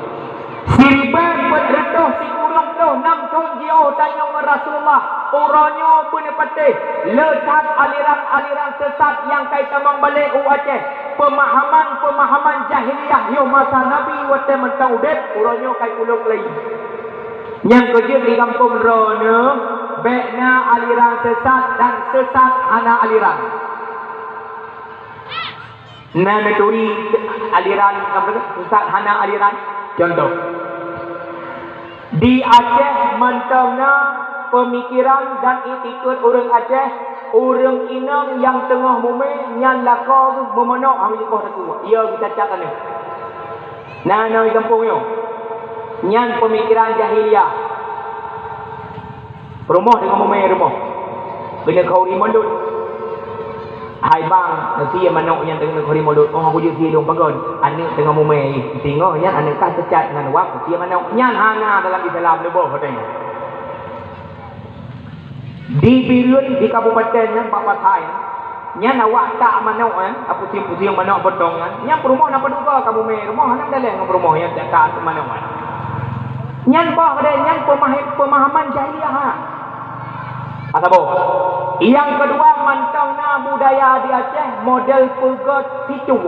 siribée peuet reutôh sikureueng ploh nam thon jiôh tanyoe ngon Rasulullah, uroe nyoe beuneupatéh le that aliran-aliran sesat nyang kai tamong balek u Aceh, pemahaman-pemahaman jahiliyah yoh masa Nabi watée mantong udeb, uroe nyoe kai kulok lagi. Nyang keujeuet di gampông droeneuh, bék na aliran sesat dan sesat hana aliran. Na neuturi aliran, sesat hana aliran. Contoh, di Aceh mantong na peumikiran dan iktikeuet ureuëng Aceh, ureuëng inong nyang teungoh mumé nyan lakoe meumanok hana jikoh takue, ia geucacat aneuk. Na, na di gampông nyoe. Nyan peumikiran jahiliyah. Rumoh teungoh mumé rumoh. Keuneuk khauri mulod. Hai bang, sie manok nyan teungoh khauri mulod. Oh, aku jeuet sie lôn pagon. Aneuk teungoh mumé, singoh nyan aneuk kah teucat ngon wak sie manok. Nyan hana dalam Islam leuboh katanya. Di Bireuen di kabupaten nyan bak Pasai, nyan awak tak manok, eh, pusieng-pusieng manok potong nyan. Nyan peurumoh na padum goe ka mumé, rumoh hana daleh ngon peurumoh nyan tak manok nyan. Nyan boh kadang nyan pemahe-, pemahaman jahiliyah, ha. Asaboh. Nyang keudua, mantong na budaya di Aceh model peugöt picok.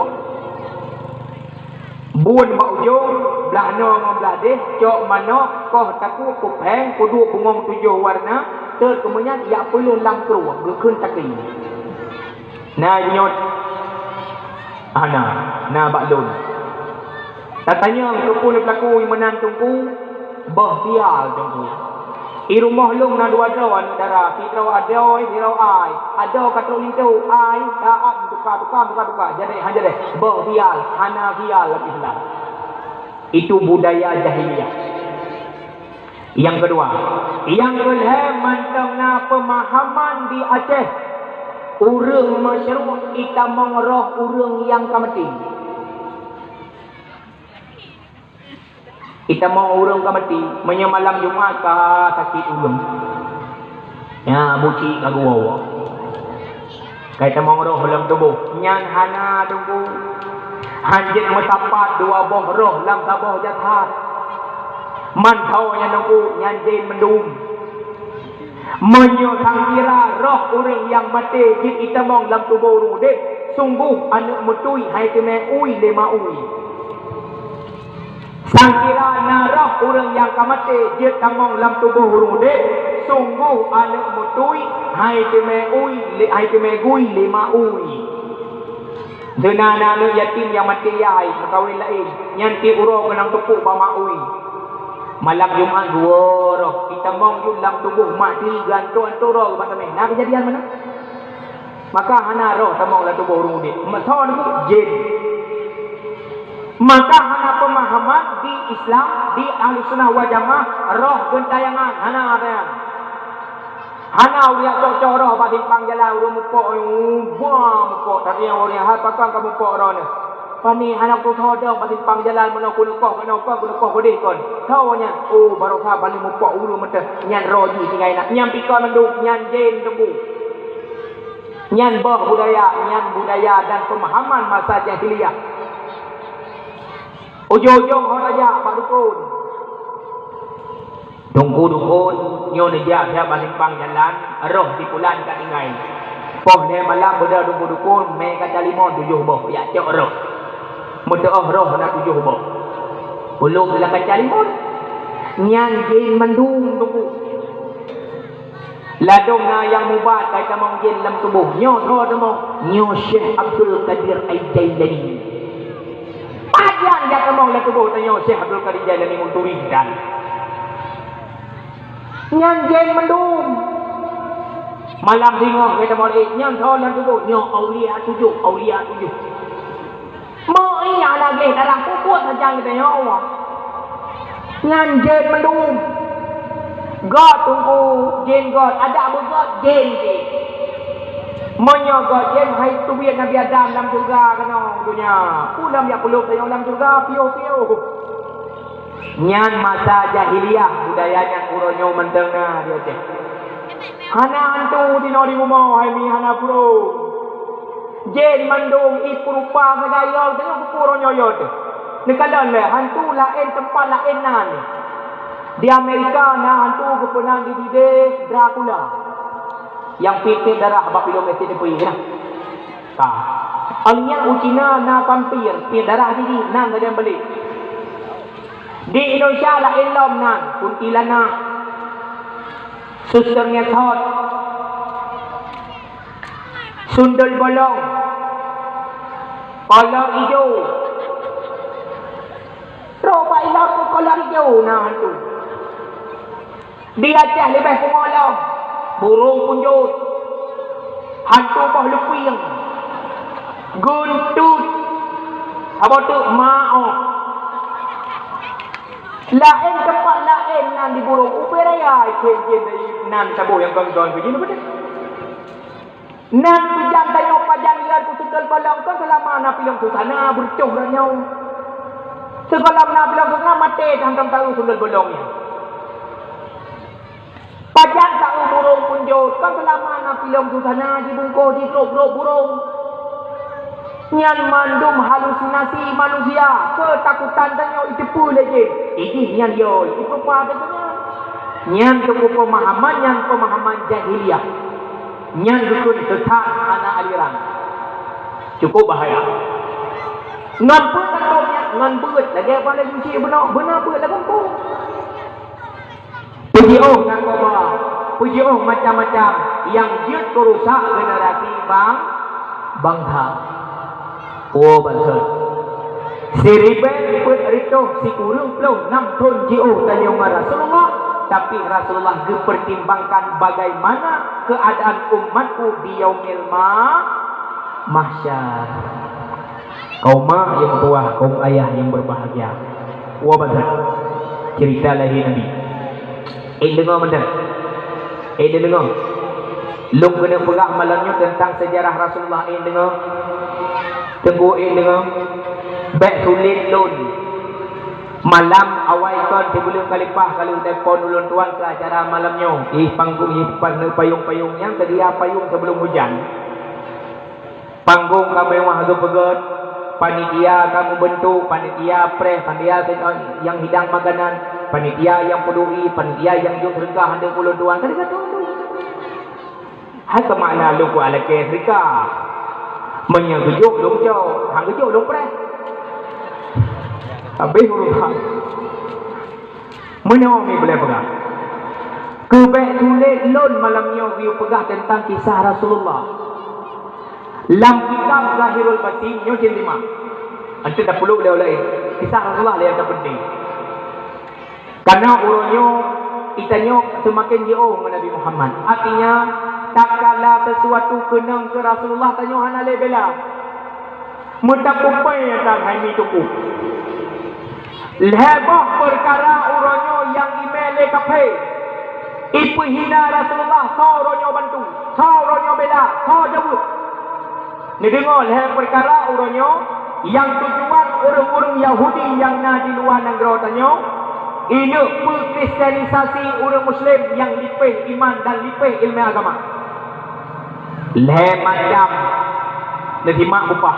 Bun bak ujong, blah noe ngon blah deh, cok manok, koh takue, peupéng, peuduek bungong tujoh warna, teut keumeunyan jak peuleueh lam krueng, geukheun takri. Na nyoe, hana, na bak lôn. Tatanyong keupeue peulaku meunan teungku, boh sial teungku. I rumoh lôn na dua droe aneuk dara, sidroe adoe, sidroe ai. Adoe ka trok linto, ai, taát, tuka, tuka, tuka, tuka. Jadi, ha, jadi. Boh sial, hana sial lam Islam. Itu budaya jahiliyah. Nyang keudua, nyang keulhée mantong na peumahaman di Aceh. Ureuëng masyruek itamong roh ureuëng nyang ka maté. Itamong ureuëng ka maté, meunyoe malam Jumat ka sakét ureuëng. Nyan buci ka geuwoe-woe. Ka itamong roh lam tuboh, nyan hana teungku. Hanjeuet meusapat dua boh roh lam saboh jasad. Mantong nyan teungku, nyan jén mandum. Meunyoe sangkira roh ureuëng nyang maté jeuet itamong lam tuboh ureuëng udeb, sunggoh aneuk meutui hai teumé ui lé ma ui. Sangkira na roh ureuëng nyang ka maté jeuet tamong lam tuboh ureuëng udeb, sunggoh aneuk meutui hai teumé ui lé, hai teumé gui lé ma ui. Deuna na aneuk yatim nyang maté yai meukawen laén, nyan tieb uroe keunan teupok bak ma ui. Malam Jumat geuwoe roh, itamong jeuet lam tuboh mak di gantoe-gantoe roh bak teumé. Na keujadian meunan? Maka hana roh tamong lam tuboh ureuëng udeb. Meusoe jén. Maka hana peumahaman di Islam, di Ahlussunnah wal Jamaah, roh geuntayangan, hana tayangan. Hana ureuëng cok-cok roh bak simpang jalan, ureuëng mupok, buang mupok, tapi nyang ureuëng hai pakon ka mupok roh nyoe. Pani hana kusoe dong bak simpang jalan, meunoe kuneukoh, meunoe kon kuneukoh keudeh kon. Soe nyan? Oh, baroesa bani mupok ureuëng meuteuh, nyan roh jih tinggai na. Nyan pih kon mandum, nyan jén teungku. Nyan boh budaya, nyan budaya dan pemahaman masa jahiliyah. Ujong-ujong ho tajak bak dukon. Teungku dukon, nyoe neujak siat bak simpang jalan, roh si pulan ka tinggai. Poh lhée malam beudôh dukon-dukon, mé kaca limong tujoh boh, jak cok roh. Meuteuôh roh na tujoh boh. Peuloh lam kaca limong. Nyan jén mandum teungku. Ladôm na nyang mubat kai tamong jén lam tuboh. Nyoe soe tamong? Nyoe Syekh Abdul Qadir Al-Jailani. Pajan jak tamong lam tuboh tanyoe Syekh Abdul Qadir Jailani, meuturi dan. Nyan jén mandum. Malam singoh keu tamong, nyan soe lam tuboh? Nyoe aulia tujoh, aulia tujoh. Meu iya lagée dalam pupuk sajan geutanyoe. Nyan jén mandum. Göt teungku, jén göt, adak beugöt jén jih. Meunyoe göt jén, hai teubiet Nabi Adam lam syeuruga keunoe donya, peue lom jak peuleueb tanyoe lam syeuruga piôh-piôh. Nyan masa jahiliyah, budaya nyan uroe nyoe mantong na di Aceh. Hana hantu dinoe di rumoh, hai mi hana burông. Jén mandum ipeurupa sagai yo, tanyoe keupeue uroe nyoe yo teuh. Neukalon lé, hantu laén teumpat laén nan. Di Amerika na hantu geupeunang di dideh Dracula. Nyang pih-pih darah bak film S T P na. Ka. Awaknyan u Cina na vampir, pih darah didih nan sagai balek. Di Indonesia laén lom nan, kuntilanak, suster ngesot, sundel bolong, kolor ijo. Trok bak ilap pun kolor ijo na hantu. Di Aceh leubeh pungo lom, burông punjot, hantu boh lupieng, guntot, saboh teuk maoh. Laén teumpat laén nan di burông, ubé raya ikheun jén nan saboh nyang kon-kon keu jih. Nan peujan tanyoe pajan lian keu sundel bolong, kon seulama na pilong susana beureucoh ranyoe. Sigohlom na pilong susana maté, hantom taeu sundel bolong nyan. Pajan taeu burông punjot, kon seulama na pilong susana jibungkôh jitrok-trok burông. Nyan mandum halusinasi manusia, keutakutan tanyoe iteupeue lé jén. Idih nyan yo, ipeurupa teuh nyan. Nyan teungku peumahaman nyan, peumahaman jahiliyah. Nyan geukheun sesat hana aliran. Cukup bahaya. Ngon peue takot nyan? Ngon beuet, lagée bak laju cit bunoe, beuna beuet lam bungkôh. Peujiôh narkoba, peujiôh macam-macam nyang jeuet keu rusak generasi bang-, bangsa. Oh, bansa. Siribée peuet reutôh sikureueng ploh nam thon jiôh tanyoe ngon Rasulullah, tapi Rasulullah geupeurtimbangkan bagaimana keuadaan umatku di yaumil ma-, mahsyar. Kaum mak nyang meutuwah, kaum ayah nyang beubahgia. Woe bansa. Ceurita lahé Nabi. Ék deungoe mantong? Ék deungoe? Lôn keuneuk peugah malam nyoe teuntang seujarah Rasulullah, ék deungoe? Teungku, ék deungoe? Bék sulet lôn. Malam awai kon sibuleuen ka leupah ka lheueh teupon ulôn tuan keu acara malam nyoe. Ih, panggong, ih, pan-, payong-payong nyang seudia payong sibuleuen hujan. Panggong ka meuwah geupeugét, panitia ka meubeuntuk, panitia preh, panitia nyang hidang makanan, panitia nyang peuduri, panitia nyang jok seudeukah, aneuk ulôn tuan, ka teuka tunduk. Hai keumakna lôn keu alakée seudeukah. Meunyoe geujok lôn jok, han geujok lôn preh. Habéh urusan. Meunyoe mi boleh peugah, keu bék tuléh lôn malam nyoe geuyue peugah teuntang kisah Rasulullah. Lam kitab Zahirul Batin nyoe cit lima. Anteuk tapeuleuk lé ulée. Kisah Rasulullah lé nyang teupeunténg. Karena uroe nyoe geutanyoe seumaken jiôh ngon Nabi Muhammad. Artinya, takala sesuatu keunong keu Rasulullah tanyoe hana lé bela. Meutapeupai nyang hai mi tuku. Lhée boh peukara uroe nyoe nyang imé lé kaphé. Ipeuhina Rasulullah, soe uroe nyoe bantu, soe uroe nyoe bela, soe jaweueb. Neudeungoe lhée peukara uroe nyoe nyang tujuan ureuëng-ureuëng Yahudi nyang na di luwa nanggroe tanyoe, ineuk peukristenisasi ureuëng Muslim nyang lipéh iman dan lipéh iéleumé agama. Lhée macam, neusimak bupah.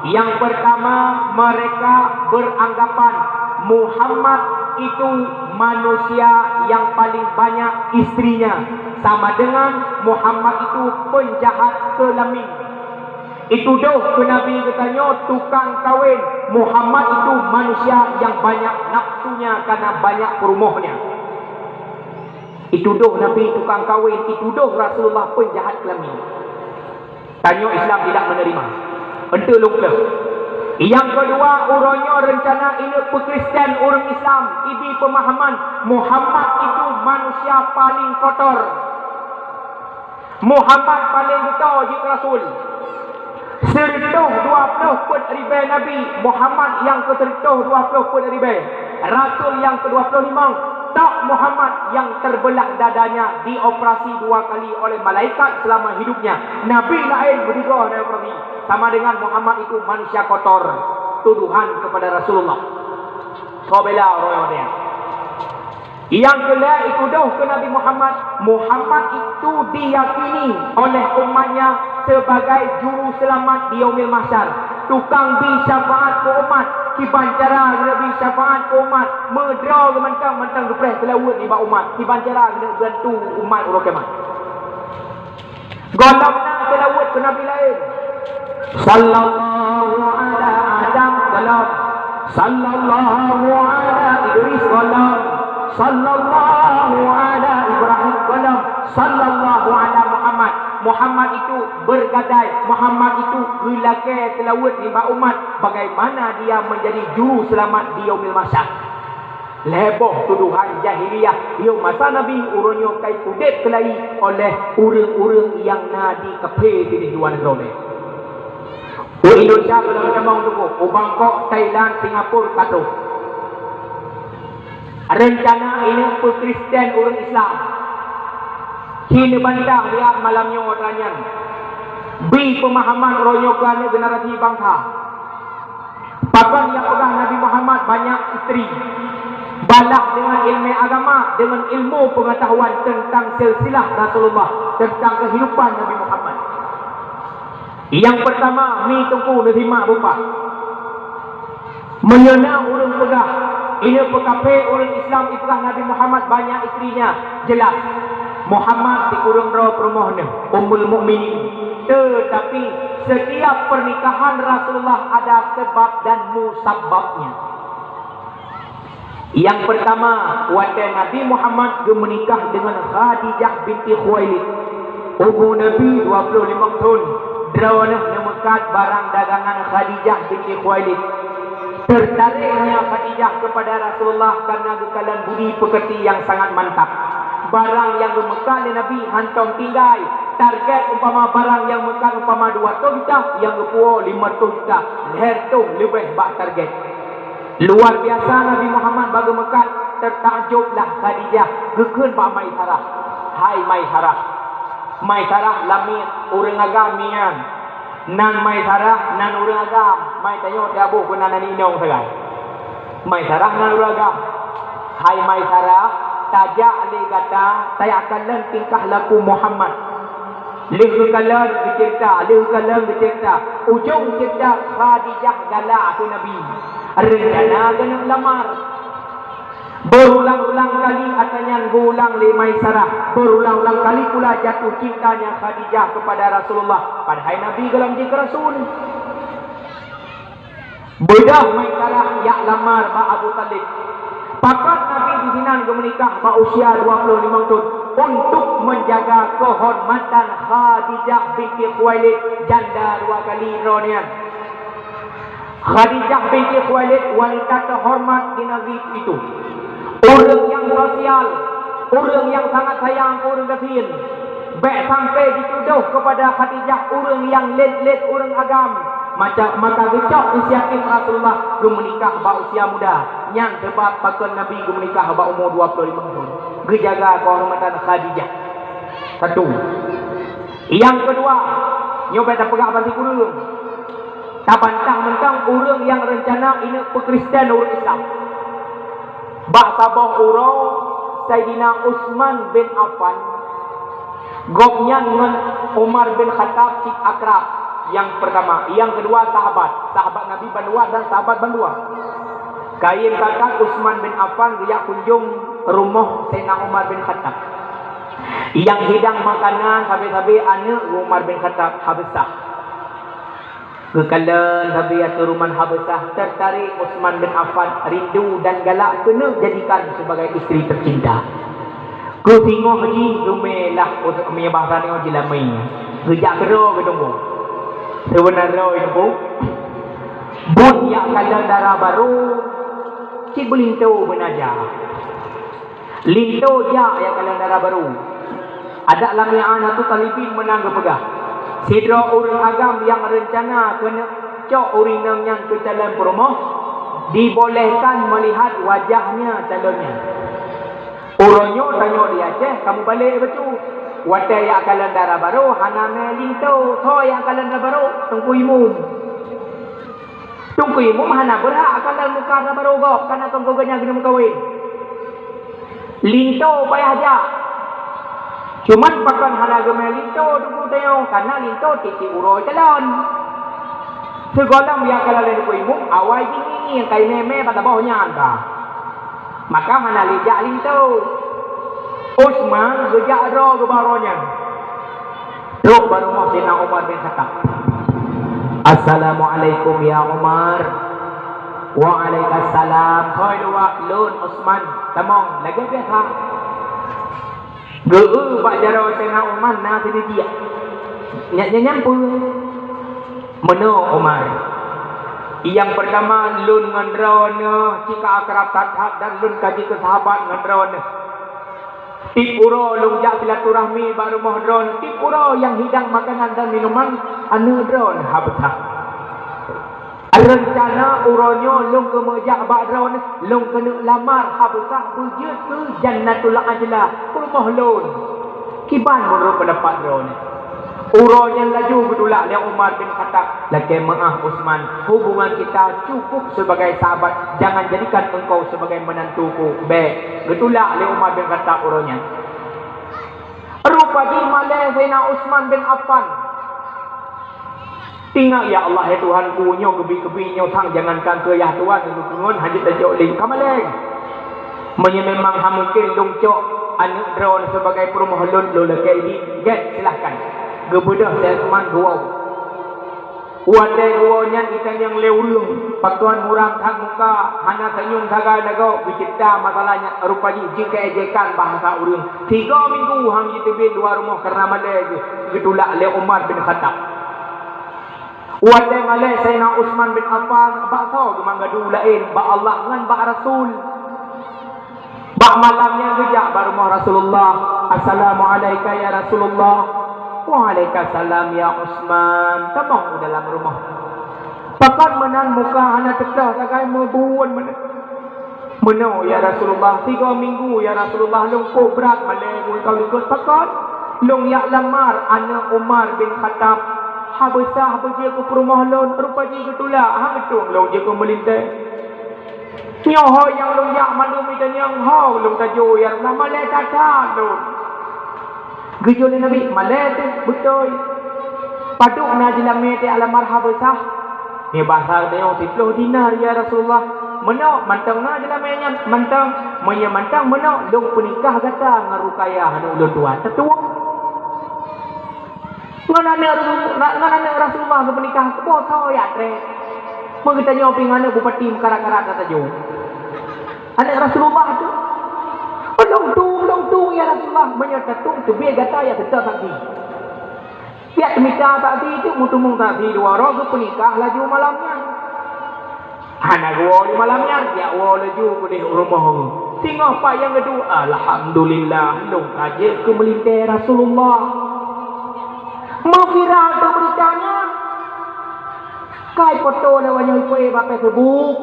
Yang pertama, mereka beranggapan Muhammad itu manusia yang paling banyak istrinya, Sama dengan Muhammad itu penjahat kelamin. Itudoh keu Nabi geutanyoe tukang kawin. Muhammad itu manusia yang banyak nafsunya karena banyak peurumohnya. Itudoh Nabi tukang kawin, itudoh Rasulullah penjahat kelamin. Tanyoe Islam tidak menerima. Enteuk lôn kleuh. Nyang keudua, uroe nyoe reuncana ineuk peukristen ureuëng Islam, ibi peumahaman Muhammad itu manusia paling kotor. Muhammad paling geuto jeuet rasul. Sireutôh dua ploh peuet ribée nabi, Muhammad nyang keu sireutôh dua ploh peuet ribée. Rasul nyang keudua ploh limong, tok Muhammad nyang terbeulah dadanya dioperasi dua kali oleh malaikat selama hidupnya. Nabi laén beudua na operasi, sama dengan Muhammad itu manusia kotor. Tuduhan kepada Rasulullah. Kau bela orang-orang. Nyang keulhèe itudoh keu Nabi Muhammad, Muhammad itu diyakini oleh umatnya sebagai juru selamat di Yaumil Mahsyar. Tukang bi syafaat keu umat, kiban cara geuneuk bi syafaat keu umat, meudroe geuh mantong-mantong geupreh seulaweuet nibak umat, kiban cara geuneuk bantu umat uroe kiamat. Gohlom na seulaweuet keu nabi laén. Sallallahu ala Adam, gohlom. Sallallahu ala Idris, gohlom. Sallallahu ala Ibrahim, gohlom. Sallallahu ala Muhammad. Muhammad itu bergadai, Muhammad itu geulakée seulaweuet nibak umat, bagaimana dia menjadi juru selamat di Yaumil Mahsyar. Lhèe boh tuduhan jahiliyah yoh masa Nabi, uroe nyoe ka ipeudeb keulai oleh ureuëng-ureuëng nyang na di kaphé di luwa nanggroe. U Indonesia gohlom tamong teungku, u Bangkok, Thailand, Singapura ka troh. Reuncana ineuk peukristen ureuëng Islam. Ci neubantah riat malam nyoe atra nyan. Bi peumahaman uroe nyoe keu aneuk generasi bansa. Pakon nyang peugah Nabi Muhammad banyak istri? Balah deungon ilmu agama, deungon ilmu pengetahuan tentang silsilah Rasulullah, tentang kehidupan Nabi Muhammad. Nyang peurtama, mi teungku neusimak beupaih. Meunyoe na ureuëng peugah, ineuk peukaphé ureuëng Islam ipeugah Nabi Muhammad banyak istrinya, jeulaih Muhammad sikureueng droe peurumoh neuh, Ummul Mukminin. Teutapi, setiap pernikahan Rasulullah ada sebab dan musababnya. Nyang peurtama, watée Nabi Muhammad geumeunikah deungon Khadijah binti Khuwailid, umu Nabi dua ploh limong thon, droeneuh neumeukat barang dagangan Khadijah binti Khuwailid. Tertariknya Khadijah kepada Rasulullah karena geukalon budi peukeuti nyang sangat mantap. Barang nyang geumeukat lé Nabi hantom tinggai. Target umpama barang nyang meukat umpama dua ratus juta, nyang geupuwoe lima ratus juta, lhèe reutôh leubeh bak target. Luar biasa Nabi Muhammad bak geumeukat, teutakjoblah Khadijah, geukheun bak Maisarah, "Hai Maisarah." Maisarah lamiet ureuëng agam nyan. Nan Maisarah, nan ureuëng agam. Mai tanyoe taboh keu nan inong sagai. Maisarah nan ureuëng agam. "Hai Maisarah, tajak lé gata, tajak kalon tingkah laku Muhammad." Lheueh geukalon geuceurita, lheueh geukalon geuceurita. Ujong ceurita, Khadijah galak keu Nabi. Reuncana geuneuk lamar. Berulang-ulang kali atra nyan geuulang lé Maisarah. Berulang-ulang kali pula jatuh cintanya Khadijah kepada Rasulullah, padahai Nabi gohlom jeuet keu rasul. Beudôh Maisarah jak lamar bak Abu Thalib. Pakon Nabi disinan geumeunikah bak usia dua ploh limong thon untuk menjaga kehormatan Khadijah binti Khuwailid, janda dua kali droe nyan. Khadijah binti Khuwailid wanita teuhoreumat di nanggroe itu. Ureuëng nyang sosial, ureuëng nyang sangat sayang keu ureuëng gasien. Bék sampai jitudoh keupada Khadijah ureuëng nyang lét-lét ureuëng agam. Maca, maka geucok inisiatif Rasulullah geumeunikah bak usia muda. Nyan seubab pakon Nabi geumeunikah bak umu dua ploh limong thon. Geujaga keuhormatan Khadijah. Satu. Nyang keudua, nyoe bék tapeugah bak sikureueng. Tabantah mantong ureuëng nyang reuncana ineuk peukristen ureuëng Islam. Bak saboh uroe, Saidina Utsman bin Affan, gobnyan ngon Umar bin Khattab cit akrab. Nyang peurtama, nyang keudua sahabat. Sahabat Nabi bandua dan sahabat bandua. Kayém pakat Utsman bin Affan geujak kunjong rumoh Saidina Umar bin Khattab. Nyang hidang makanan sabe-sabe aneuk Umar bin Khattab, Habsah. Geukalon sabe ateueh rumoh Habsah, tertarik Utsman bin Affan, rindu dan galak keuneuk jadikan sebagai isteri tercinta. Keu singoh jih geumé lah, meunyoe bahasa nyoe jilamé. Geujak keudroe geutunggu. Seubeuna droe geutunggu. Buet jak kalon dara barô, cit beulinto beunaja. Linto jak jak kalon dara barô. Adak lam mi'anatu thalibin meunan geupeugah, sidroe ureuëng agam nyang reuncana keuneuk cok ureuëng inong nyan keu calon peurumoh, dibolehkan melihat wajahnya calon nyan. Uroe nyoe tanyoe di Aceh, kamoe balek bacut. Watée jak kalon dara barô, hana mé linto. Soe nyang kalon dara barô? Teungku Imum. Teungku Imum hana beurhak kalon muka dara barô gob, kareuna teungku geuhnyan keuneuk meukawen. Linto payah jak. Cuman pakon hana geumé linto teungku tanyoe, kareuna linto tieb-tieb uroe calon. Sigohlom jak kalon lé Teungku Imum, awai jih ngieng-ngieng, ka imé-mé bak saboh nyan ka. Maka hana lé jak linto. Utsman geujak droe geuba uroe nyan. Trok bak rumoh Saidina Umar bin Khattab. "Assalamualaikum ya Umar." "Waalaikumsalam." "Hoi luwak lôn Utsman." "Tamong, lagée biasa." Geu-eu bak jaroe Saidina Umar na sideh jih. Nyak nyan nyang peue? "Meunoe Umar. Nyang peurtama lôn ngon droeneuh cit ka akrab that-that dan lôn ka jeuet keu sahabat ngon droeneuh. Tieb uroe lôn jak silaturahmi bak rumoh droeneuh, tieb uroe nyang hidang makanan dan minuman aneuk droeneuh Habsah. Reuncana uroe nyoe lôn keumeujak bak droeneuh, lôn keuneuk lamar Habsah beujeuet keu Jannatul Ajla, peurumoh lôn. Kiban meunurot peundapat droeneuh?" Uroe nyan laju geutulak lé Umar bin Khattab, "Lakée meuáh Utsman, hubungan kita cukup sebagai sahabat, jangan jadikan engkau sebagai menantuku." Bék, geutulak lé Umar bin Khattab uroe nyan. Rupa jih malée Saidina Utsman bin Affan. Ingat, "Ya Allah, ya Tuhanku, nyoe keubiet-keubiet nyoe sang jangankan keu yah tuan, keu ngon hana jeuet tajok lé ka malée. Meunyoe memang hana mungken lôn cok aneuk droeneuh sebagai peurumoh lôn, lôn lakée jih, gét, silahkan." Geubeudôh Saidina Utsman geuwoe. Watée geuwoe nyan geutanyoe lé ureuëng, pakon muram that muka, hana senyum sagai lagoe, geucebta masalah nyan, rupa jih jeuet keu ejekan bahasa ureuëng. Tiga minggu han jiteubiet luwa rumoh kareuna malée geuh, geutulak lé Umar bin Khattab. Watée malée Saidina Utsman bin Affan, bak soe geumangadu laén, bak Allah ngon bak Rasul. Bak malam nyan geujak bak rumoh Rasulullah, "Assalamualaika ya Rasulullah." "Waalaikumsalam ya Utsman." Tamong u dalam rumoh. Pakon meunan muka hana teupeugah sagai, meubuon meunan. "Meunoe ya Rasulullah, tiga minggu ya Rasulullah, lôn pôh brat malée meulikot-likot. Pakon? Lôn jak lamar aneuk Umar bin Khattab. Habsah beujeuet keu peurumoh lôn, rupa jih geutulak, han meutueng lôn jeuet keu meulintée. Nyoe ho nyang lôn jak mandum itanyong ho lôn tajok ya Rasulullah, malée that-that lôn." Geujok lé Nabi, "Malée teuh, beutôi. Padub na jilamé teuh alamar Habsah?" "Nibak hareuta nyoe siploh dinar ya Rasulullah." "Meunoe, mantong na jilamé nyan?" "Mantong." "Meunyoe mantong meunoe, lôn peunikah gata ngon Ruqayyah aneuk ulôn tuan." Tatueng. Ngon aneuk Rasul-, ngon aneuk Rasulullah geupeunikah, keuboh soe jak treb. Meugeutanyoe pih ngon aneuk bupati meukarat-karat gata jok. Aneuk Rasulullah tu. "Oh, lôn tueng, lôn tueng ya Rasulullah." "Meunyoe tatueng, teubiet gata jak seutôt saksi. Jak mita saksi tu, meuteumèe saksi dua droe, geupeunikah laju malam nyan." Hana geuwoe lé malam nyan, jak woe laju keudeh u rumoh. Singoh pat nyang geuduek, "Alhamdulillah, lôn ka jeuet keu meulintée Rasulullah." Meuviral tu beurita nyan. Kai foto lé awak nyoe ipeuék bak Facebook.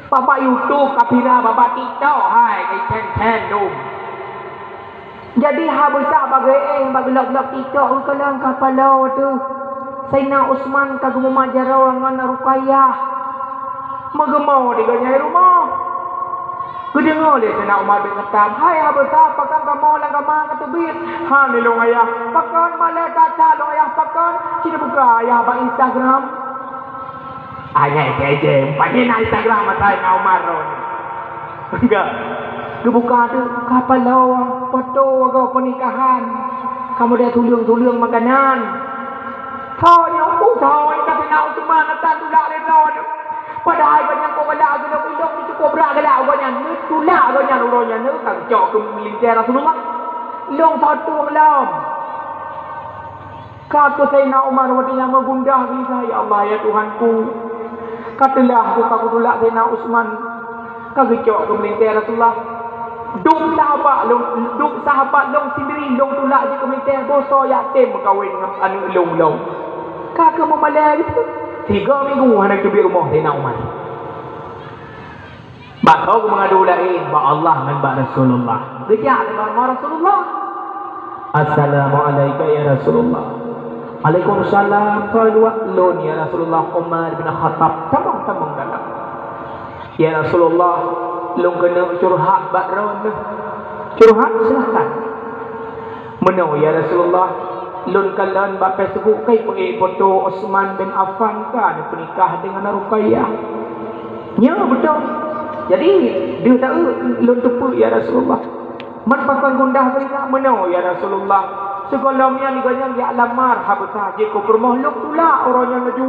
Bak, bak YouTube ka viral, bak, bak TikTok, hai, kai cen-cen dum. Jadi, Habsah bak geuéh bak geulak-geulak TikTok, geukalon ka paloe teuh. Saidina Utsman ka geumumat jaroe ngon Ruqayyah. Meugeumè di geuh nyan rumoh. Geudeungoe lé Saidina Umar bin Khattab, "Hai Habsah, pakon kamoe lam kama ka teubiet?" "Han lôn ayah." "Pakon malée that-that lôn ayah, pakon?" "Ci neubuka ayah bak Instagram." Hana ejeng-ejeng, pane na Instagram masa Saidina Umar ron. Enggak. Geubuka tu, ka paloe. Foto goe peunikahan, kamoe deh tuleueng-tuleueng makanan. Tho nyoe, uh, tho nyoe ka Saidina Utsman na tan tulak lé droe. Padahai gobnyan kok galak geulong ilong ni cukup brat galak gobnyan. Neutulak gobnyan uroe nyan, neuh ka geucok keu meulintèe Rasulullah. Lôn foto lom. Ka keu Saidina Umar watèe nyan meugundah geulisan, "Ya Allah, ya Tuhanku, ka teulah ku ka kutulak Saidina Utsman, ka geucok keu meulintèe Rasulullah. Duek sahabat lôn, duek sahabat lôn sendiri lôn tulak jih keu meulintèe, boh soe jak tem meukawen ngon aneuk lôn lom." Ka keu meumalèe geuh, tiga minggu hana teubiet rumoh Saidina Umar. Bak soe geumeungadu laén, bak Allah ngon bak Rasulullah. Geujak lé bak Rasulullah. "Assalamualaika ya Rasulullah." "Alaikumsalam, soe luwat?" "Lôn ya Rasulullah, Umar bin Khattab." "Tamong, tamong dalam." "Ya Rasulullah, lôn keuneuk curhat bak droeneuh." "Curhat, silahkan." "Meunoe ya Rasulullah, lôn kalon bak Facebook ka ipeugèt foto Utsman bin Affan ka neupeunikah deungon Ruqayyah." "Nyoe beutôi. Jadi, deuh taeu lôn teupeu ya Rasulullah." "Man pakon gundah geuh?" "Meunoe ya Rasulullah. Sigohlom nyan gobnyan jak lamar Habasah jeuet keu peurumoh, lôn tulak uroe nyan laju.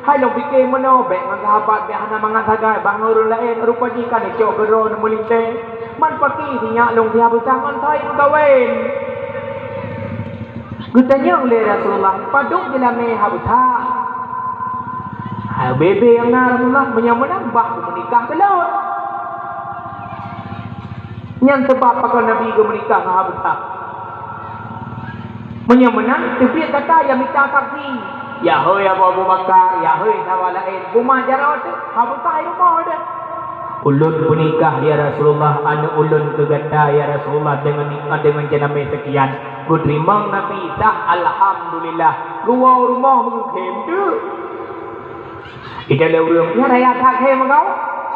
Hai lôn pike meunoe, bèk ngon sahabat, bèk hana mangat sagai, bak ngon ureueng laén, rupa jih ka neucok keu droeneuh meulintèe. Man pakri sinyak lôn siha beusa ngon soe meukawen?" Geutanyong lé Rasulullah, "Padub jeulamé Habasah?" "Hai bèe-bèe nyang na Rasulullah, meunyoe meunan bah beumeunikah keu lôn." Nyan sabab pakon Nabi geumeunikah ngon Habasah. Meunyoe meunan, teubiet gata nyang mita saksi. Ya hôi Abu, Abu Bakar, ya hôi sahabat laén, buma jaroe teuh, Habasah i rumoh teuh. "Ulôn peunikah, ya Rasulullah, aneuk ulôn keu gata, ya Rasulullah, deungon nikah, deungon jeulamé sekian." Geuteurimong Nabi sah, alhamdulillah. Geuwoe u rumoh meugeukhem teuh. Ida lé ureueng, "Nyan raya that khem kau?"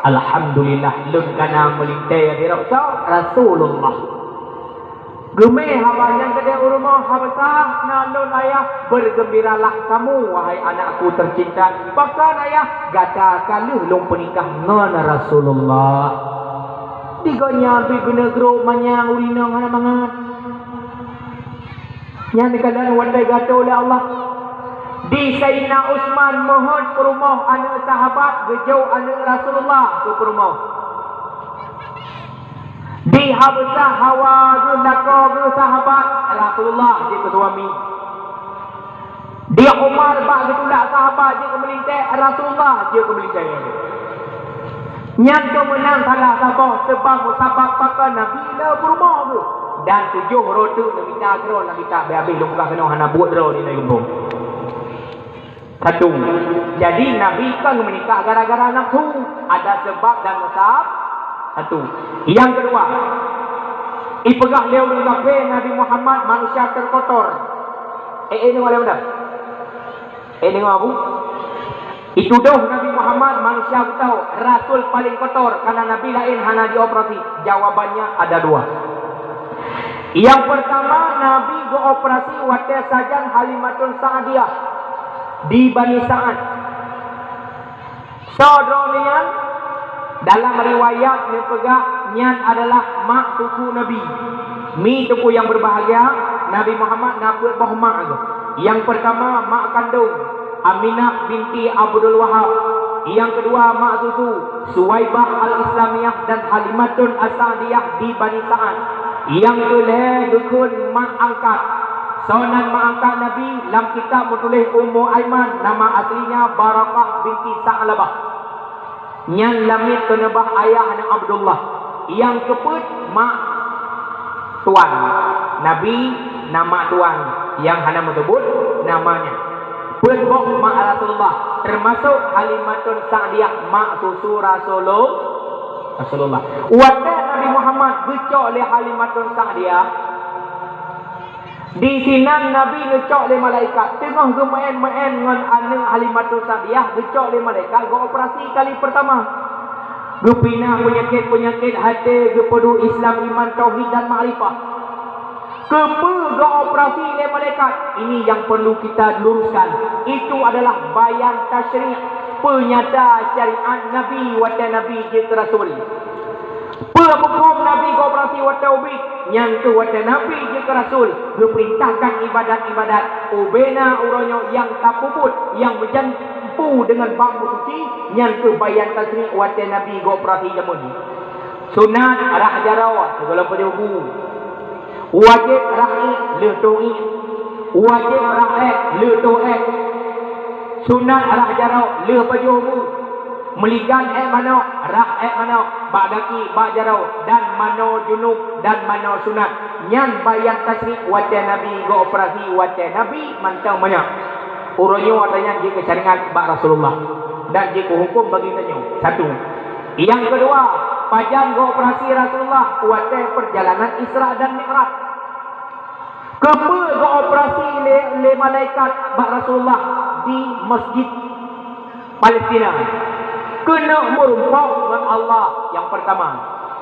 "Alhamdulillah, lôn ka na meulintèe sidroe soe, Rasulullah." Geumè haba nyan keudeh u rumoh Habasah, "Na lôn ayah, bergembiralah kamu, wahai anakku tercinta." "Pakon ayah?" "Gata ka lheueh lôn peunikah ngon Rasulullah." Di gobnyan pih geuneuk grôp manyang ureueng inong hana mangat. Nyan dikalon watèe geuatô lé Allah. Di Saidina Utsman meuheuet peurumoh aneuk sahabat, geujok aneuk Rasulullah keu peurumoh. Di Habasah hawa geuh, lakoe geuh sahabat, Rasulullah jeuet keu suami. Di Umar bak geutulak sahabat jeuet keu meulintèe, Rasulullah jeuet keu meulintèe. Nyan keuh meunan salah saboh seubab, sabab pakon Nabi le peurumoh geuh. Dan tujoh droe teuk neumita keudroe, neumita abéh-abéh lôn peugah keunoe hana buet droe di nanggroe. Satu. Jadi Nabi kon menikah gara-gara nafsu. Ada sebab dan musab-, satu. Yang kedua, ipeugah lé ureueng kafé Nabi Muhammad manusia terkotor. Eh, eh, ni malam dah. Eh, deungoe, Bu. Itudoh Nabi Muhammad manusia beutôi, rasul paléng kotor, karena nabi laén hana jioperasi. Jawabannya ada dua. Yang pertama, Nabi geuoperasi watèe sajan Halimatun Sa'diyah di Bani Sa'ad. Soe droeneuh nyan? Dalam riwayat neupeugah nyan adalah mak susu Nabi. Mi teungku nyang berbahagia, Nabi Muhammad na peuet boh mak geuh. Nyang peurtama mak kandông, Aminah binti Abdul Wahab. Nyang keudua mak susu, Suwaibah Al-Islamiyah dan Halimatun As-Sa'diyah di Bani Sa'ad. Nyang keulhèe geukheun mak angkat. Soe nan mak angkat Nabi? Lam kitab meutuléh Ummu Aiman, nama aslinya Barakah binti Sa'labah. Nyan lamiet keuneubah ayah nyan Abdullah. Nyang keupeuet mak tuan. Nabi na mak tuan nyang hana meuseubut namanya. Peuet boh mak Rasulullah, teumasok Halimatun Sa'diyah, mak susu Rasulul-, Rasulullah. Watèe Nabi Muhammad geucok lé Halimatun Sa'diyah, disinan Nabi neucok lé malaikat, teungoh geumeu'en-meu'en ngon aneuk Halimatus Sa'diyah, geucok lé malaikat geuoperasi kali peurtama. Geupinah peunyakét-peunyakét até, geupeuduek Islam, iman, tauhid dan makrifah. Keupeue geuoperasi lé malaikat? Ini yang perlu kita luruskan. Itu adalah bayan tasyri', peunyata syariat Nabi watèe Nabi jeuet keu rasul. Peue huköm Nabi geuoperasi watée ubit? Nyan keuh watée Nabi jeuet keu rasul, geupeurintahkan iébadat-iébadat, ubena uroe nyoe nyang tapeubuet, nyang meujampu deungon bak meusuci, nyan keuh bayan tasyrik watée Nabi geuoperasi jameun. Sunat rhah jaroe sigohlom pajoh bu. Wajéb rhah ék lheueh toh ék. Wajéb rhah ék lheueh toh ék. Sunat rhah jaroe lheueh pajoh bu. Meuligan ék manok, rhah ék manok, bak gaki, bak jaroe, dan manoe junub, dan manoe sunat. Nyan bayan tasyrik watée Nabi geuoperasi, watée Nabi mantong manyak. Uroe nyoe ata nyan jeuet keu syariat bak Rasulullah dan jeuet keu huköm bagi tanyoe. Satu. Nyang keudua, pajan geuoperasi Rasulullah watée peurjalanan Isra dan Mi'raj. Keupeue geuoperasi lé, lé malaikat bak Rasulullah di Masjid Palestina? Keuneuk meurumpok ngon Allah, nyang peurtama.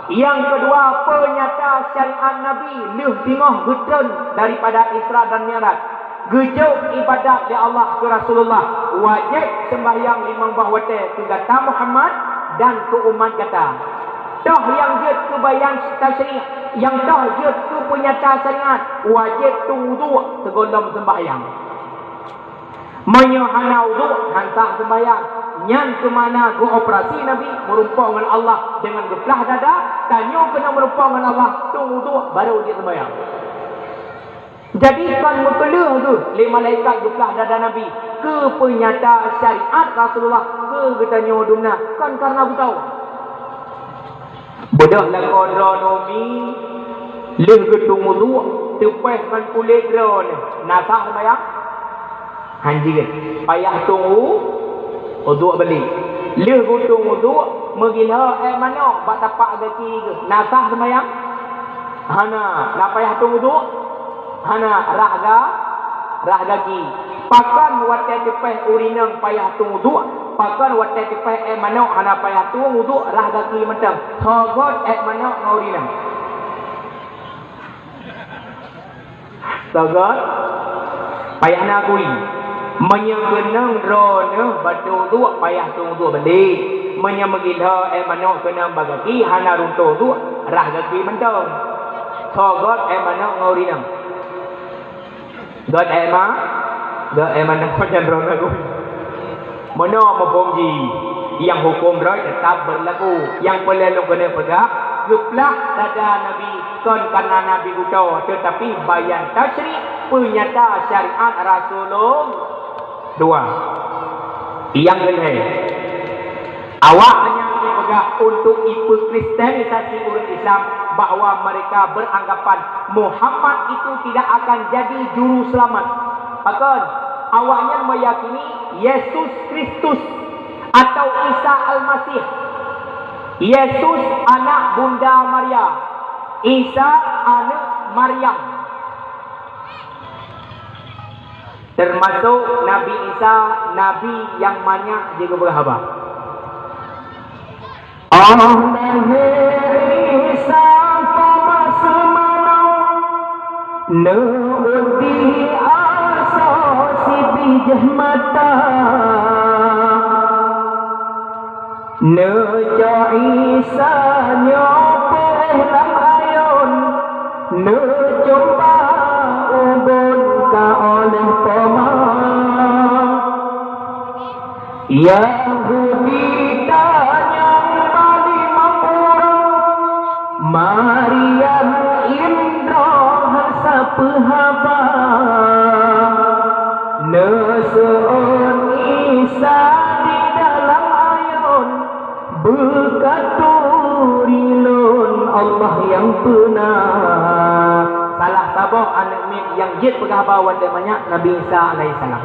Nyang keudua, peunyata syariat Nabi lheueh teungoh geutreun daripada Isra dan Mi'raj. Geujok iébadat lé Allah keu Rasulullah, wajéb seumbahyang limong boh watée keu gata Muhammad dan keu umat gata. Toh nyang jeuet keu bayan tasyrik, nyang toh jeuet keu peunyata syariat, wajéb tueng uduk sigohlom seumbahyang. Meunyoe hana uduk, han sah seumbahyang. Nyan keuh makna geuoperasi Nabi meurumpok ngon Allah deungon geuplah dada, tanyoe keuneuk meurumpok ngon Allah, tueng uduk, barô jeuet seumbahyang. Jadi, kon meukeuleuh geuh lé malaikat geuplah dada Nabi keu peunyata syariat Rasulullah keu geutanyoe dumna, kon kareuna beutôi. Beudôh lakoe droeneuh mi lheueh geutueng uduk, teupéh ngon kulét droeneuh, na sah seumbahyang? Han jeuet, payah tueng u-, uduk balik. Lheueh geutueng uduk, meugilho ék manok bak tapak gaki geuh, na sah seumbahyang? Hana, na payah tueng uduk? Hana, rhah ga-, rhah gaki. Pakon watée teupéh ureueng inong payah tueng uduk? Pakon watée teupéh ék manok hana payah tueng uduk, rhah gaki mantong? Soe göt ék manok ngon ureueng inong? Soe göt? Payah na akui. Meunyoe keunong droeneuh bateue uduk, payah tueng uduk balik. Meunyoe meugilho ék manok keunong bak gaki, hana runtoh uduk, rhah gaki mantong. Soe göt ék manok ngon ureueng inong? Göt ék ma-, göt ék manok ngon droeneuh. Meunoe muphom jih, nyang huköm droe teutap beurlaku. Nyang peureulée lôn keuneuk peugah, geuplah dada Nabi kon kareuna Nabi kuto, teutapi bayan tasyrik, peunyata syariat Rasulullah. Dua. Nyang keulhée, awaknyan jipeugah untuk ipeukristen sasi ureuëng Islam bahwa mereka beranggapan Muhammad itu tidak akan jadi juru selamat. Pakon? Awaknyan meyakini Yesus Kristus atau Isa Al-Masih. Yesus anak Bunda Maria. Isa aneuk Maryam. Termasuk Nabi Isa, nabi nyang manyak jigeupeugah haba. Oh lahé Isa poma seumanoe, neuôt di asoe sibijéh mata. Neucok Isa nyoe peuéh lam ayôn, neucok bak ubon ka óh lheueh poma. Yahudi tanyong bak limong uroe, Maryam indroe hana sapeue haba. Neuseuôn Isa di dalam ayôn, beukat turi lôn Allah nyang peuna. Salah saboh aneuk miet nyang jeuet peugah haba watée manyak Nabi Isa alaihissalam.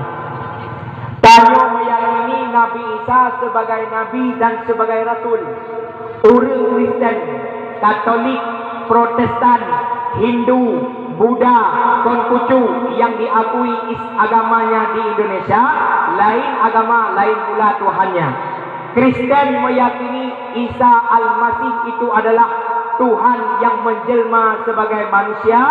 Tanyoe meyakini Nabi Isa sebagai nabi dan sebagai rasul. Ureuëng Kristen, Katolik, Protestan, Hindu, Buddha, Konghucu yang diakui is-, agamanya di Indonesia, lain agama, lain pula Tuhannya. Kristen meyakini Isa Al-Masih itu adalah Tuhan yang menjelma sebagai manusia,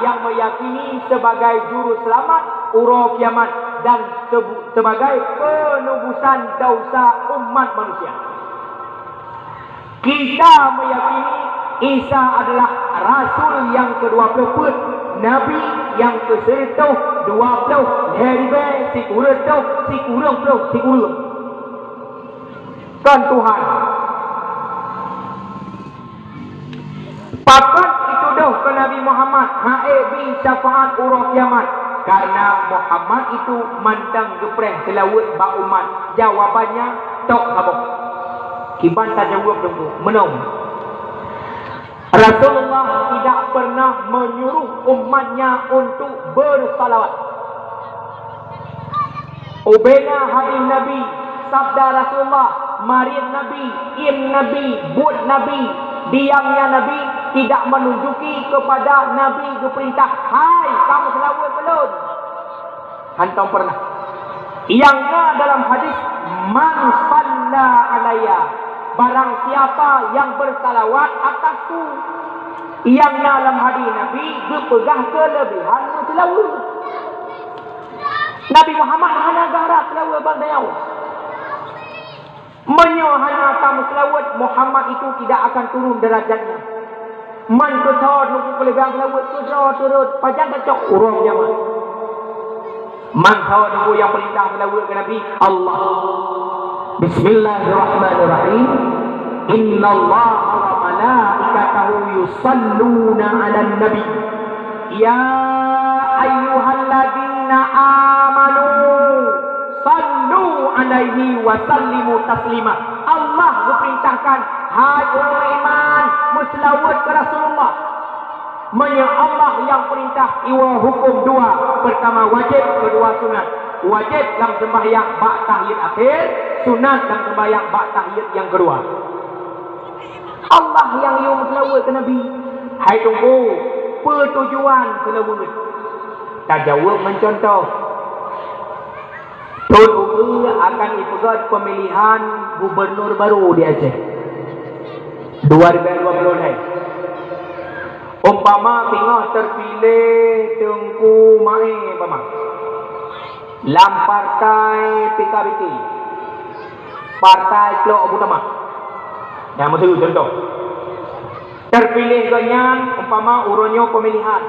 yang meyakini sebagai juru selamat uroe kiamat dan sebu-, sebagai penebusan dosa umat manusia. Kita meyakini Isa adalah rasul nyang keudua ploh peuet, nabi nyang keusireutôh dua ploh lhèe ribèe sikureueng ploh sikureueng ploh sikureueng. Kon Tuhan. Pakon jitudôh keu Nabi Muhammad hana bi syafaat uroe kiamat? Karena Muhammad itu mantong geupreh seulaweuet bak umat. Jawabannya, tok saboh. Kiban tajaweueb Teungku, meunoe. Rasulullah tidak pernah menyuruh umatnya untuk bersalawat. Ubena hadis Nabi, sabda Rasulullah, mariet Nabi, iem Nabi, buet Nabi, diamnya Nabi tidak menunjuki kepada Nabi geupeurintah, "Hai, kamu seulaweuet keu lôn." Hantom pernah. Nyang na dalam hadis, "Man salla alayya," barang siapa yang bersalawat atasku. Nyang na lam hadis Nabi geupeugah keuleubehan meuseulaweuet. Nabi Muhammad hana geuharab seulaweuet bak tanyoe. Meunyoe hana tameuseulaweuet, Muhammad itu tidak akan turun derajatnya. Man keu tho Teungku keuleubehan seulaweuet, keu droe turot, pajan tacok uroe kiamat. Man tho Teungku nyang peurintah seulaweuet keu Nabi? Allah. Bismillahirrahmanirrahim. Innallaha wa malaikatahu yusalluna 'alan nabi. Ya ayyuhalladzina amanu sallu 'alaihi wa sallimu taslima. Allah geupeurintahkan, "Hai ureueng iman, meuseulaweuet keu Rasulullah." Meunyoe Allah nyang peurintah, iwoe huköm dua, peurtama wajéb, keudua sunat. Wajéb lam seumbahyang bak tahiyat akhé, sunat lam seumbahyang bak tahiyat nyang keudua. Allah nyang yue meuseulaweuet keu Nabi. Hai Teungku, peue tujuan seulaweuet? Tajaweueb ngon cuntoh. Thôn ukeue akan jipeugét peumilihan gubernur barô di Aceh, dua ribèe dua ploh lhèe. Umpama singoh teupiléh Teungku Maé umpama, lam partai P K B T, Partai Clok Abu Tamah. Nyang meuteumé cuntoh. Teupiléh gobnyan umpama uroe nyoe peumilihan.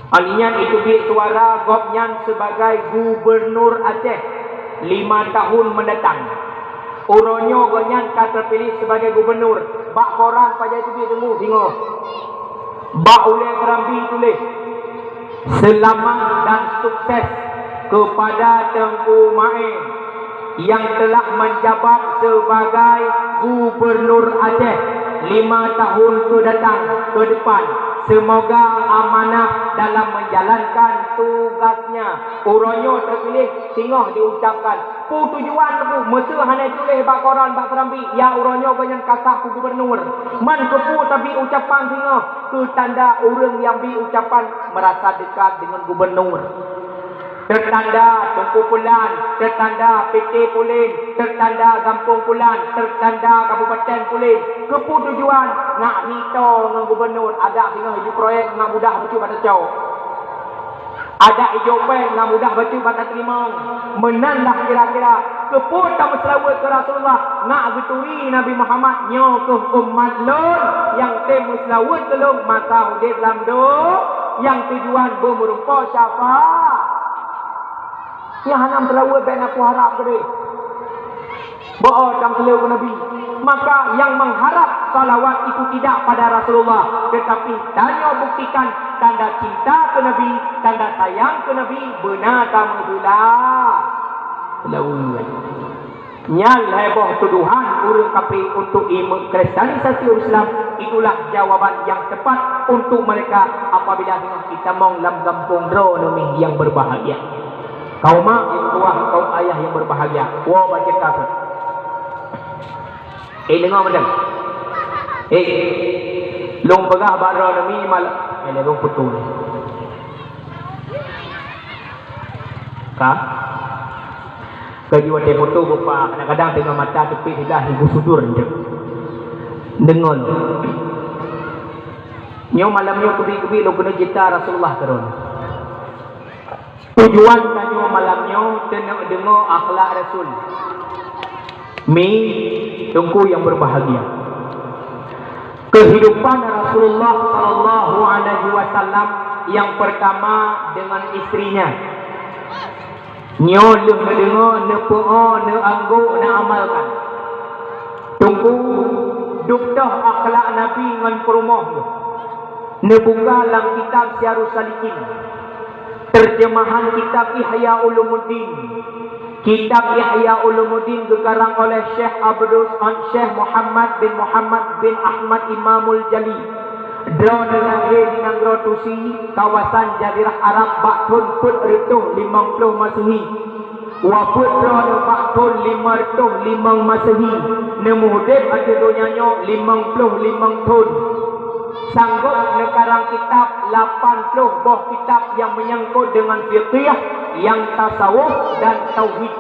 Anginan jiteubiet suara gobnyan sibagai gubernur Aceh lima tahun mendatang. Uroe nyoe gobnyan ka teupiléh sibagai gubernur. Bak koran pajan teubiet Teungku singoh. Bak ulèe Serambi tuléh, "Selamat dan sukses kepada Teungku Maé yang telah menjabat sebagai Gubernur Aceh lima tahun ke datang, ke depan. Semoga amanah dalam menjalankan tugasnya." Uroe nyoe teupiléh singoh diucapkan. Peue tujuan Teungku? Meuseu hana tuléh bak koran bak Serambi, ya uroe nyoe gobnyan ka sah keu gubernur. Man keupeue tabi ucapan singoh? Keu tanda ureueng nyang bi ucapan merasa dekat dengan gubernur. Teutanda Teungku Pulan, teutanda P T Pulan, teutanda Gampông Pulan, teutanda Kabupaten Pulan. Keupeue tujuan? Nak hito ngon gubernur, adak singoh jih proyek nak mudah bacut bak tacok. Adak ijok péng na mudah bacut bak tateurimong. Meunan lah kira-kira. Keupeue tameuseulaweuet keu Rasulullah? Nak geuturi Nabi Muhammad, "Nyoe kheueh umat lôn nyang tem meuseulaweuet keu lôn masa udeb lam do-, nyang tujuan beumeurumpok syafa-." Nyang hana meuseulaweuet bèk na kuharab keudeh. Bak-o tameuseulaweuet keu Nabi. Maka nyang mengharap salawat itu tidak pada Rasulullah, tetapi tanyoe buktikan tanda cinta keu Nabi, tanda sayang keu Nabi, beuna tameuseula-, seulaweuet. Nyan lhèe boh tuduhan ureueng kafé untuk imeu-, kristenisasi ureueng Islam, itulah jawaban yang tepat untuk mereka apabila singoh jitamong lam gampông droeneuh nyang berbahagia. Kaum mak nyang tuah, kaum ayah nyang berbahagia, woe bacut kafé. Eh, deungoe mantong. Eh, lôn peugah bak droeneuh mi mal-, eh, lôn putôh. Ka? Keu jiwoe teufoto rupa, kadang-kadang teungoh mata teupit sigoe hibur sudur. Deungoe lôn. Nyoe malam nyoe keubiet-keubiet lôn keuneuk cita Rasulullah keudroe. Tujuan tanyoe malam nyoe keuneuk deungoe akhlak Rasul. Mi, Teungku yang berbahagia. Kehidupan Rasulullah sallallahu alaihi wasallam yang pertama dengan istrinya. Nyoe lheueh neudeungoe, neupeu'oh, neuanggok, neuamalkan. Teungku, duek toh akhlak Nabi ngon peurumoh geuh. Neubuka lam kitab Siyarus Salikin. Terjemahan kitab Ihya Ulumuddin. Kitab Ihya Ulumuddin geukarang oleh Syekh Abdus, Syekh Muhammad bin Muhammad bin Ahmad Imamul Jali. Droeneuh lahé di nanggroe Tusi, kawasan Jazirah Arab bak thon peuet reutôh limong ploh Masehi. Wafeuet droeneuh bak thon limong reutôh limong Masehi, neumeuudeb ateueh donya nyoe limong ploh limong thon. Sanggob neukarang kitab lapan ploh boh kitab nyang meunyangkot deungon fiqih, nyang tasawuf dan tauhid.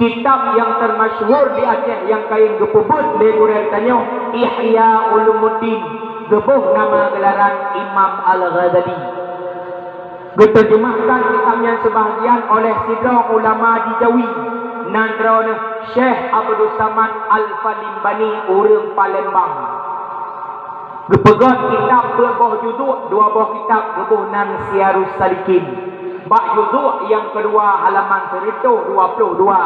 Kitab nyang teumasyhur di Aceh nyang kayém geupeubeuet lé gurée tanyoe, Ihya Ulumuddin, geuboh nama geularan Imam Al-Ghazali. Geuteurjeumahkan kitab nyan seubahgian oleh sidroe ulama di Jawi, nan droeneuh Syekh Abdus Samad Al-Palimbani, ureuëng Palembang. Geupeugét kitab peuet boh juzuk, dua boh kitab geuboh nan Siyarus Salikin. Bak juzuk nyang keudua, halaman sireutoh dua ploh dua,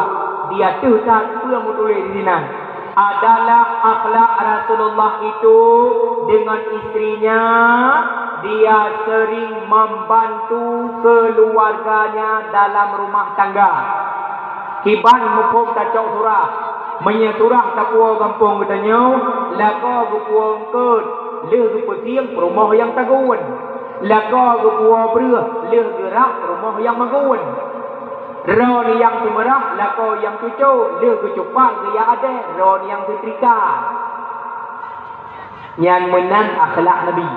di ateueh that peue meutuléh disinan, adalah akhlak Rasulullah itu dengan istrinya, dia sering membantu keluarganya dalam rumah tangga. Kiban muphom tacok surah. Meunyoe surah tapuwoe gampông geutanyoe, lakoe geupuwoe eungkôt, lheueh geupeusieng peurumoh nyang tagun. Lakoe geupuwoe breueh, lheueh geurab peurumoh nyang magun. Droe nyang teumeurah, lakoe nyang cuco, lheueh geucupa geujak adée, droe nyang seutrika. Nyan meunan akhlak Nabi.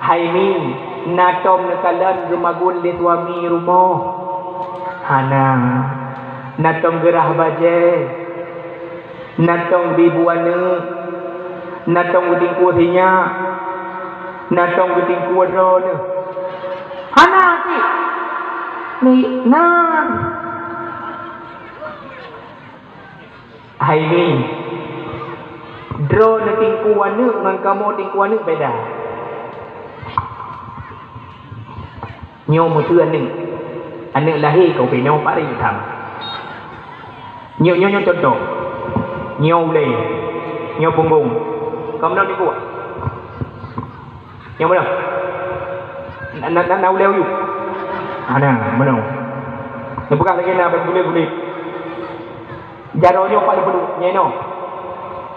Hai mi, na tom neukalon geumagun lé suami rumoh? Hana. Na tom geurhah bajée? Na tom geubi bu aneuëk? Na tom geutingkue sinyak? Na tom geutingkue droeneuh? Hana cit. Ni, na. Hai mi, droeneuh tingkue aneuëk ngon kamoe tingkue aneuëk beda. Nyoe meuteue aneuëk, aneuëk lahé ka ubé nyoe parit tham. Nyoe, nyoe, nyoe contoh. Nyoe ulée, nyoe punggong. Kamoe na tingkue. Nyang meunoe. Na, na, na, na ulée u yup. Hana, meunoe. Neupeugah lagée na ban buleuen-buleuen. Jaroe nyoe pat neupeuduek, nyoe inoe.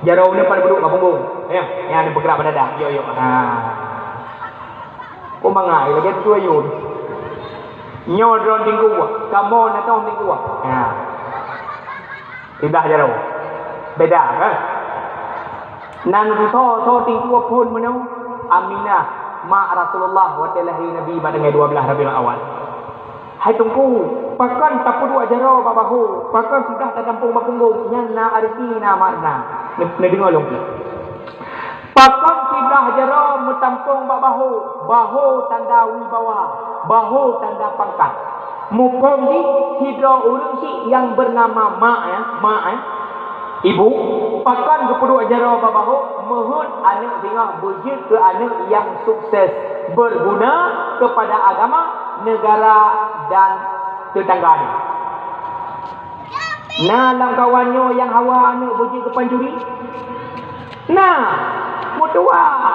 Jaroe nyoe pat neupeuduek bak punggong. Ya, ya, neupeugrak bak dada. Yok, yok. Ha. Kok mangat lagée tu ayun. Nyoe droe tingkue, kamoe na toh tingkue. Ha. Siblah jaroe. Beda, kan? Nan soe-soe tingkue phon meunoe, Aminah, mak Rasulullah watée lahé Nabi bak teungoh dua belas Rabiul Awal. Hai Teungku, pakon tapeuduek jaroe bak bahô, pakon siblah tatampông bak punggong, nyan na arti na makna. Neu-, neudeungoe lôn keu. Pakon siblah jaroe meutampông bak bahô, bahô tanda wibawa, bahô tanda pangkat. Muphom jih sidroe ureuëng syiek nyang beunama mak, ya, mak, ya. Ibu, pakon geupeuduek jaroe bak bahô, meuheuet aneuëk singoh beujeuet keu aneuëk nyang sukses, berguna kepada agama, negara, dan tetangga. Na lamkawan nyoe nyang hawa aneuëk beujeuet keu pancuri? Na, meutuwah.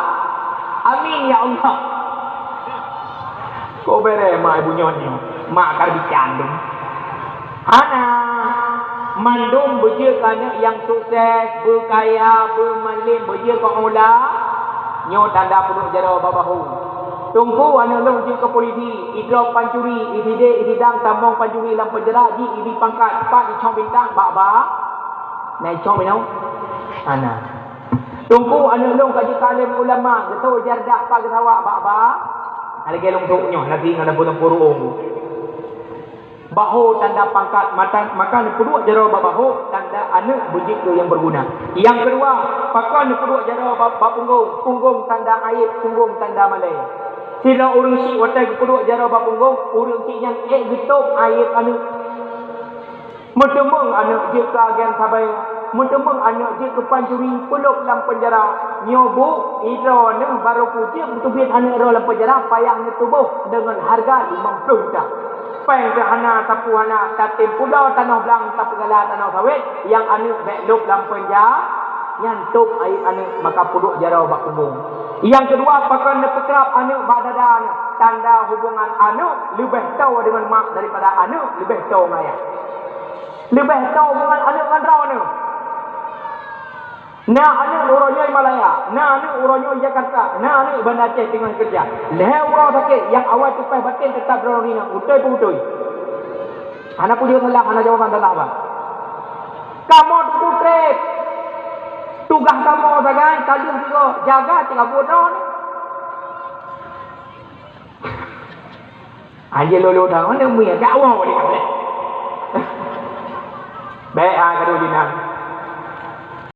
Amin ya Allah. Kok bereh mak ibu nyoe nyoe? Mak ka bican dum. Hana. Mandum beujeuet keu aneuëk nyang sukses, beukaya, beumalem, beujeuet keu ula. Nyoe tanda peuduek jaroe bak bahô. Teungku, aneuëk lôn jeuet keu polisi, idrob pancuri, isideh, isidang tamong pancuri lam penjara, jih ibi pangkat, pat icong bintang, bak-bak. Na icong binoe? Hana. Teungku, aneuëk lôn ka jeuet keu alim ulama, geutôh ija reudah pat geusawak, bak-bak. Lagée lôn trok nyoe, lagée ngon lampu-lampu ruong. Bahô tanda pangkat, mata, maka neupeuduek jaroe bak bahô tanda aneuëk beujeuet keu nyang beuguna. Nyang keudua, pakon neupeuduek jaroe bak, bak punggong, punggong tanda aéb, punggong tanda malée. Sidroe ureuëng syiek watée geupeuduek jaroe bak punggong, ureuëng syiek nyan ék geutôb aéb aneuëk. Meuteumé aneuëk jeuet keu agen sabai, Meuteumeung aneuk jeuet keu pancuri, peulôb lam peunjara. Nyoe bu, idroe neuh barô kujeuet beuteubiet aneuk droe lam peunjara, payah neutuboh deungon hareuga limong ploh juta. Péng teuh hana, sapeue hana, tatem pulo tanoh blang, tapeugala tanoh sawét, nyang aneuk bék lôb lam peunja-, nyan tôb aib aneuk, maka peuduek jaroe bak punggong. Nyang keudua, pakon neupeukrab aneuk bak dada neuh, tanda hubungan aneuk leubeh toe deungon mak daripada aneuk leubeh toe ngon ayah. Leubeh toe hubungan aneuk ngon droe neuh. Na aneuk uroe nyoe Malaya, na aneuk uroe nyoe Jakarta, na aneuk Banda Aceh teungoh keureuja. Lhée uroe sakét, nyang awai tupaih batén teutap droe inong, beutôi peue beutôi. Hana peue salah, hana jawaban salah, bah. Kamoe teupeu treb. Tugaih kamoe sagai, ka lheueh sigoe, jaga cit kamoe droe. Anjing lolo dah, mana mui agak awal boleh boleh. Baik, ah, gaduh di nan.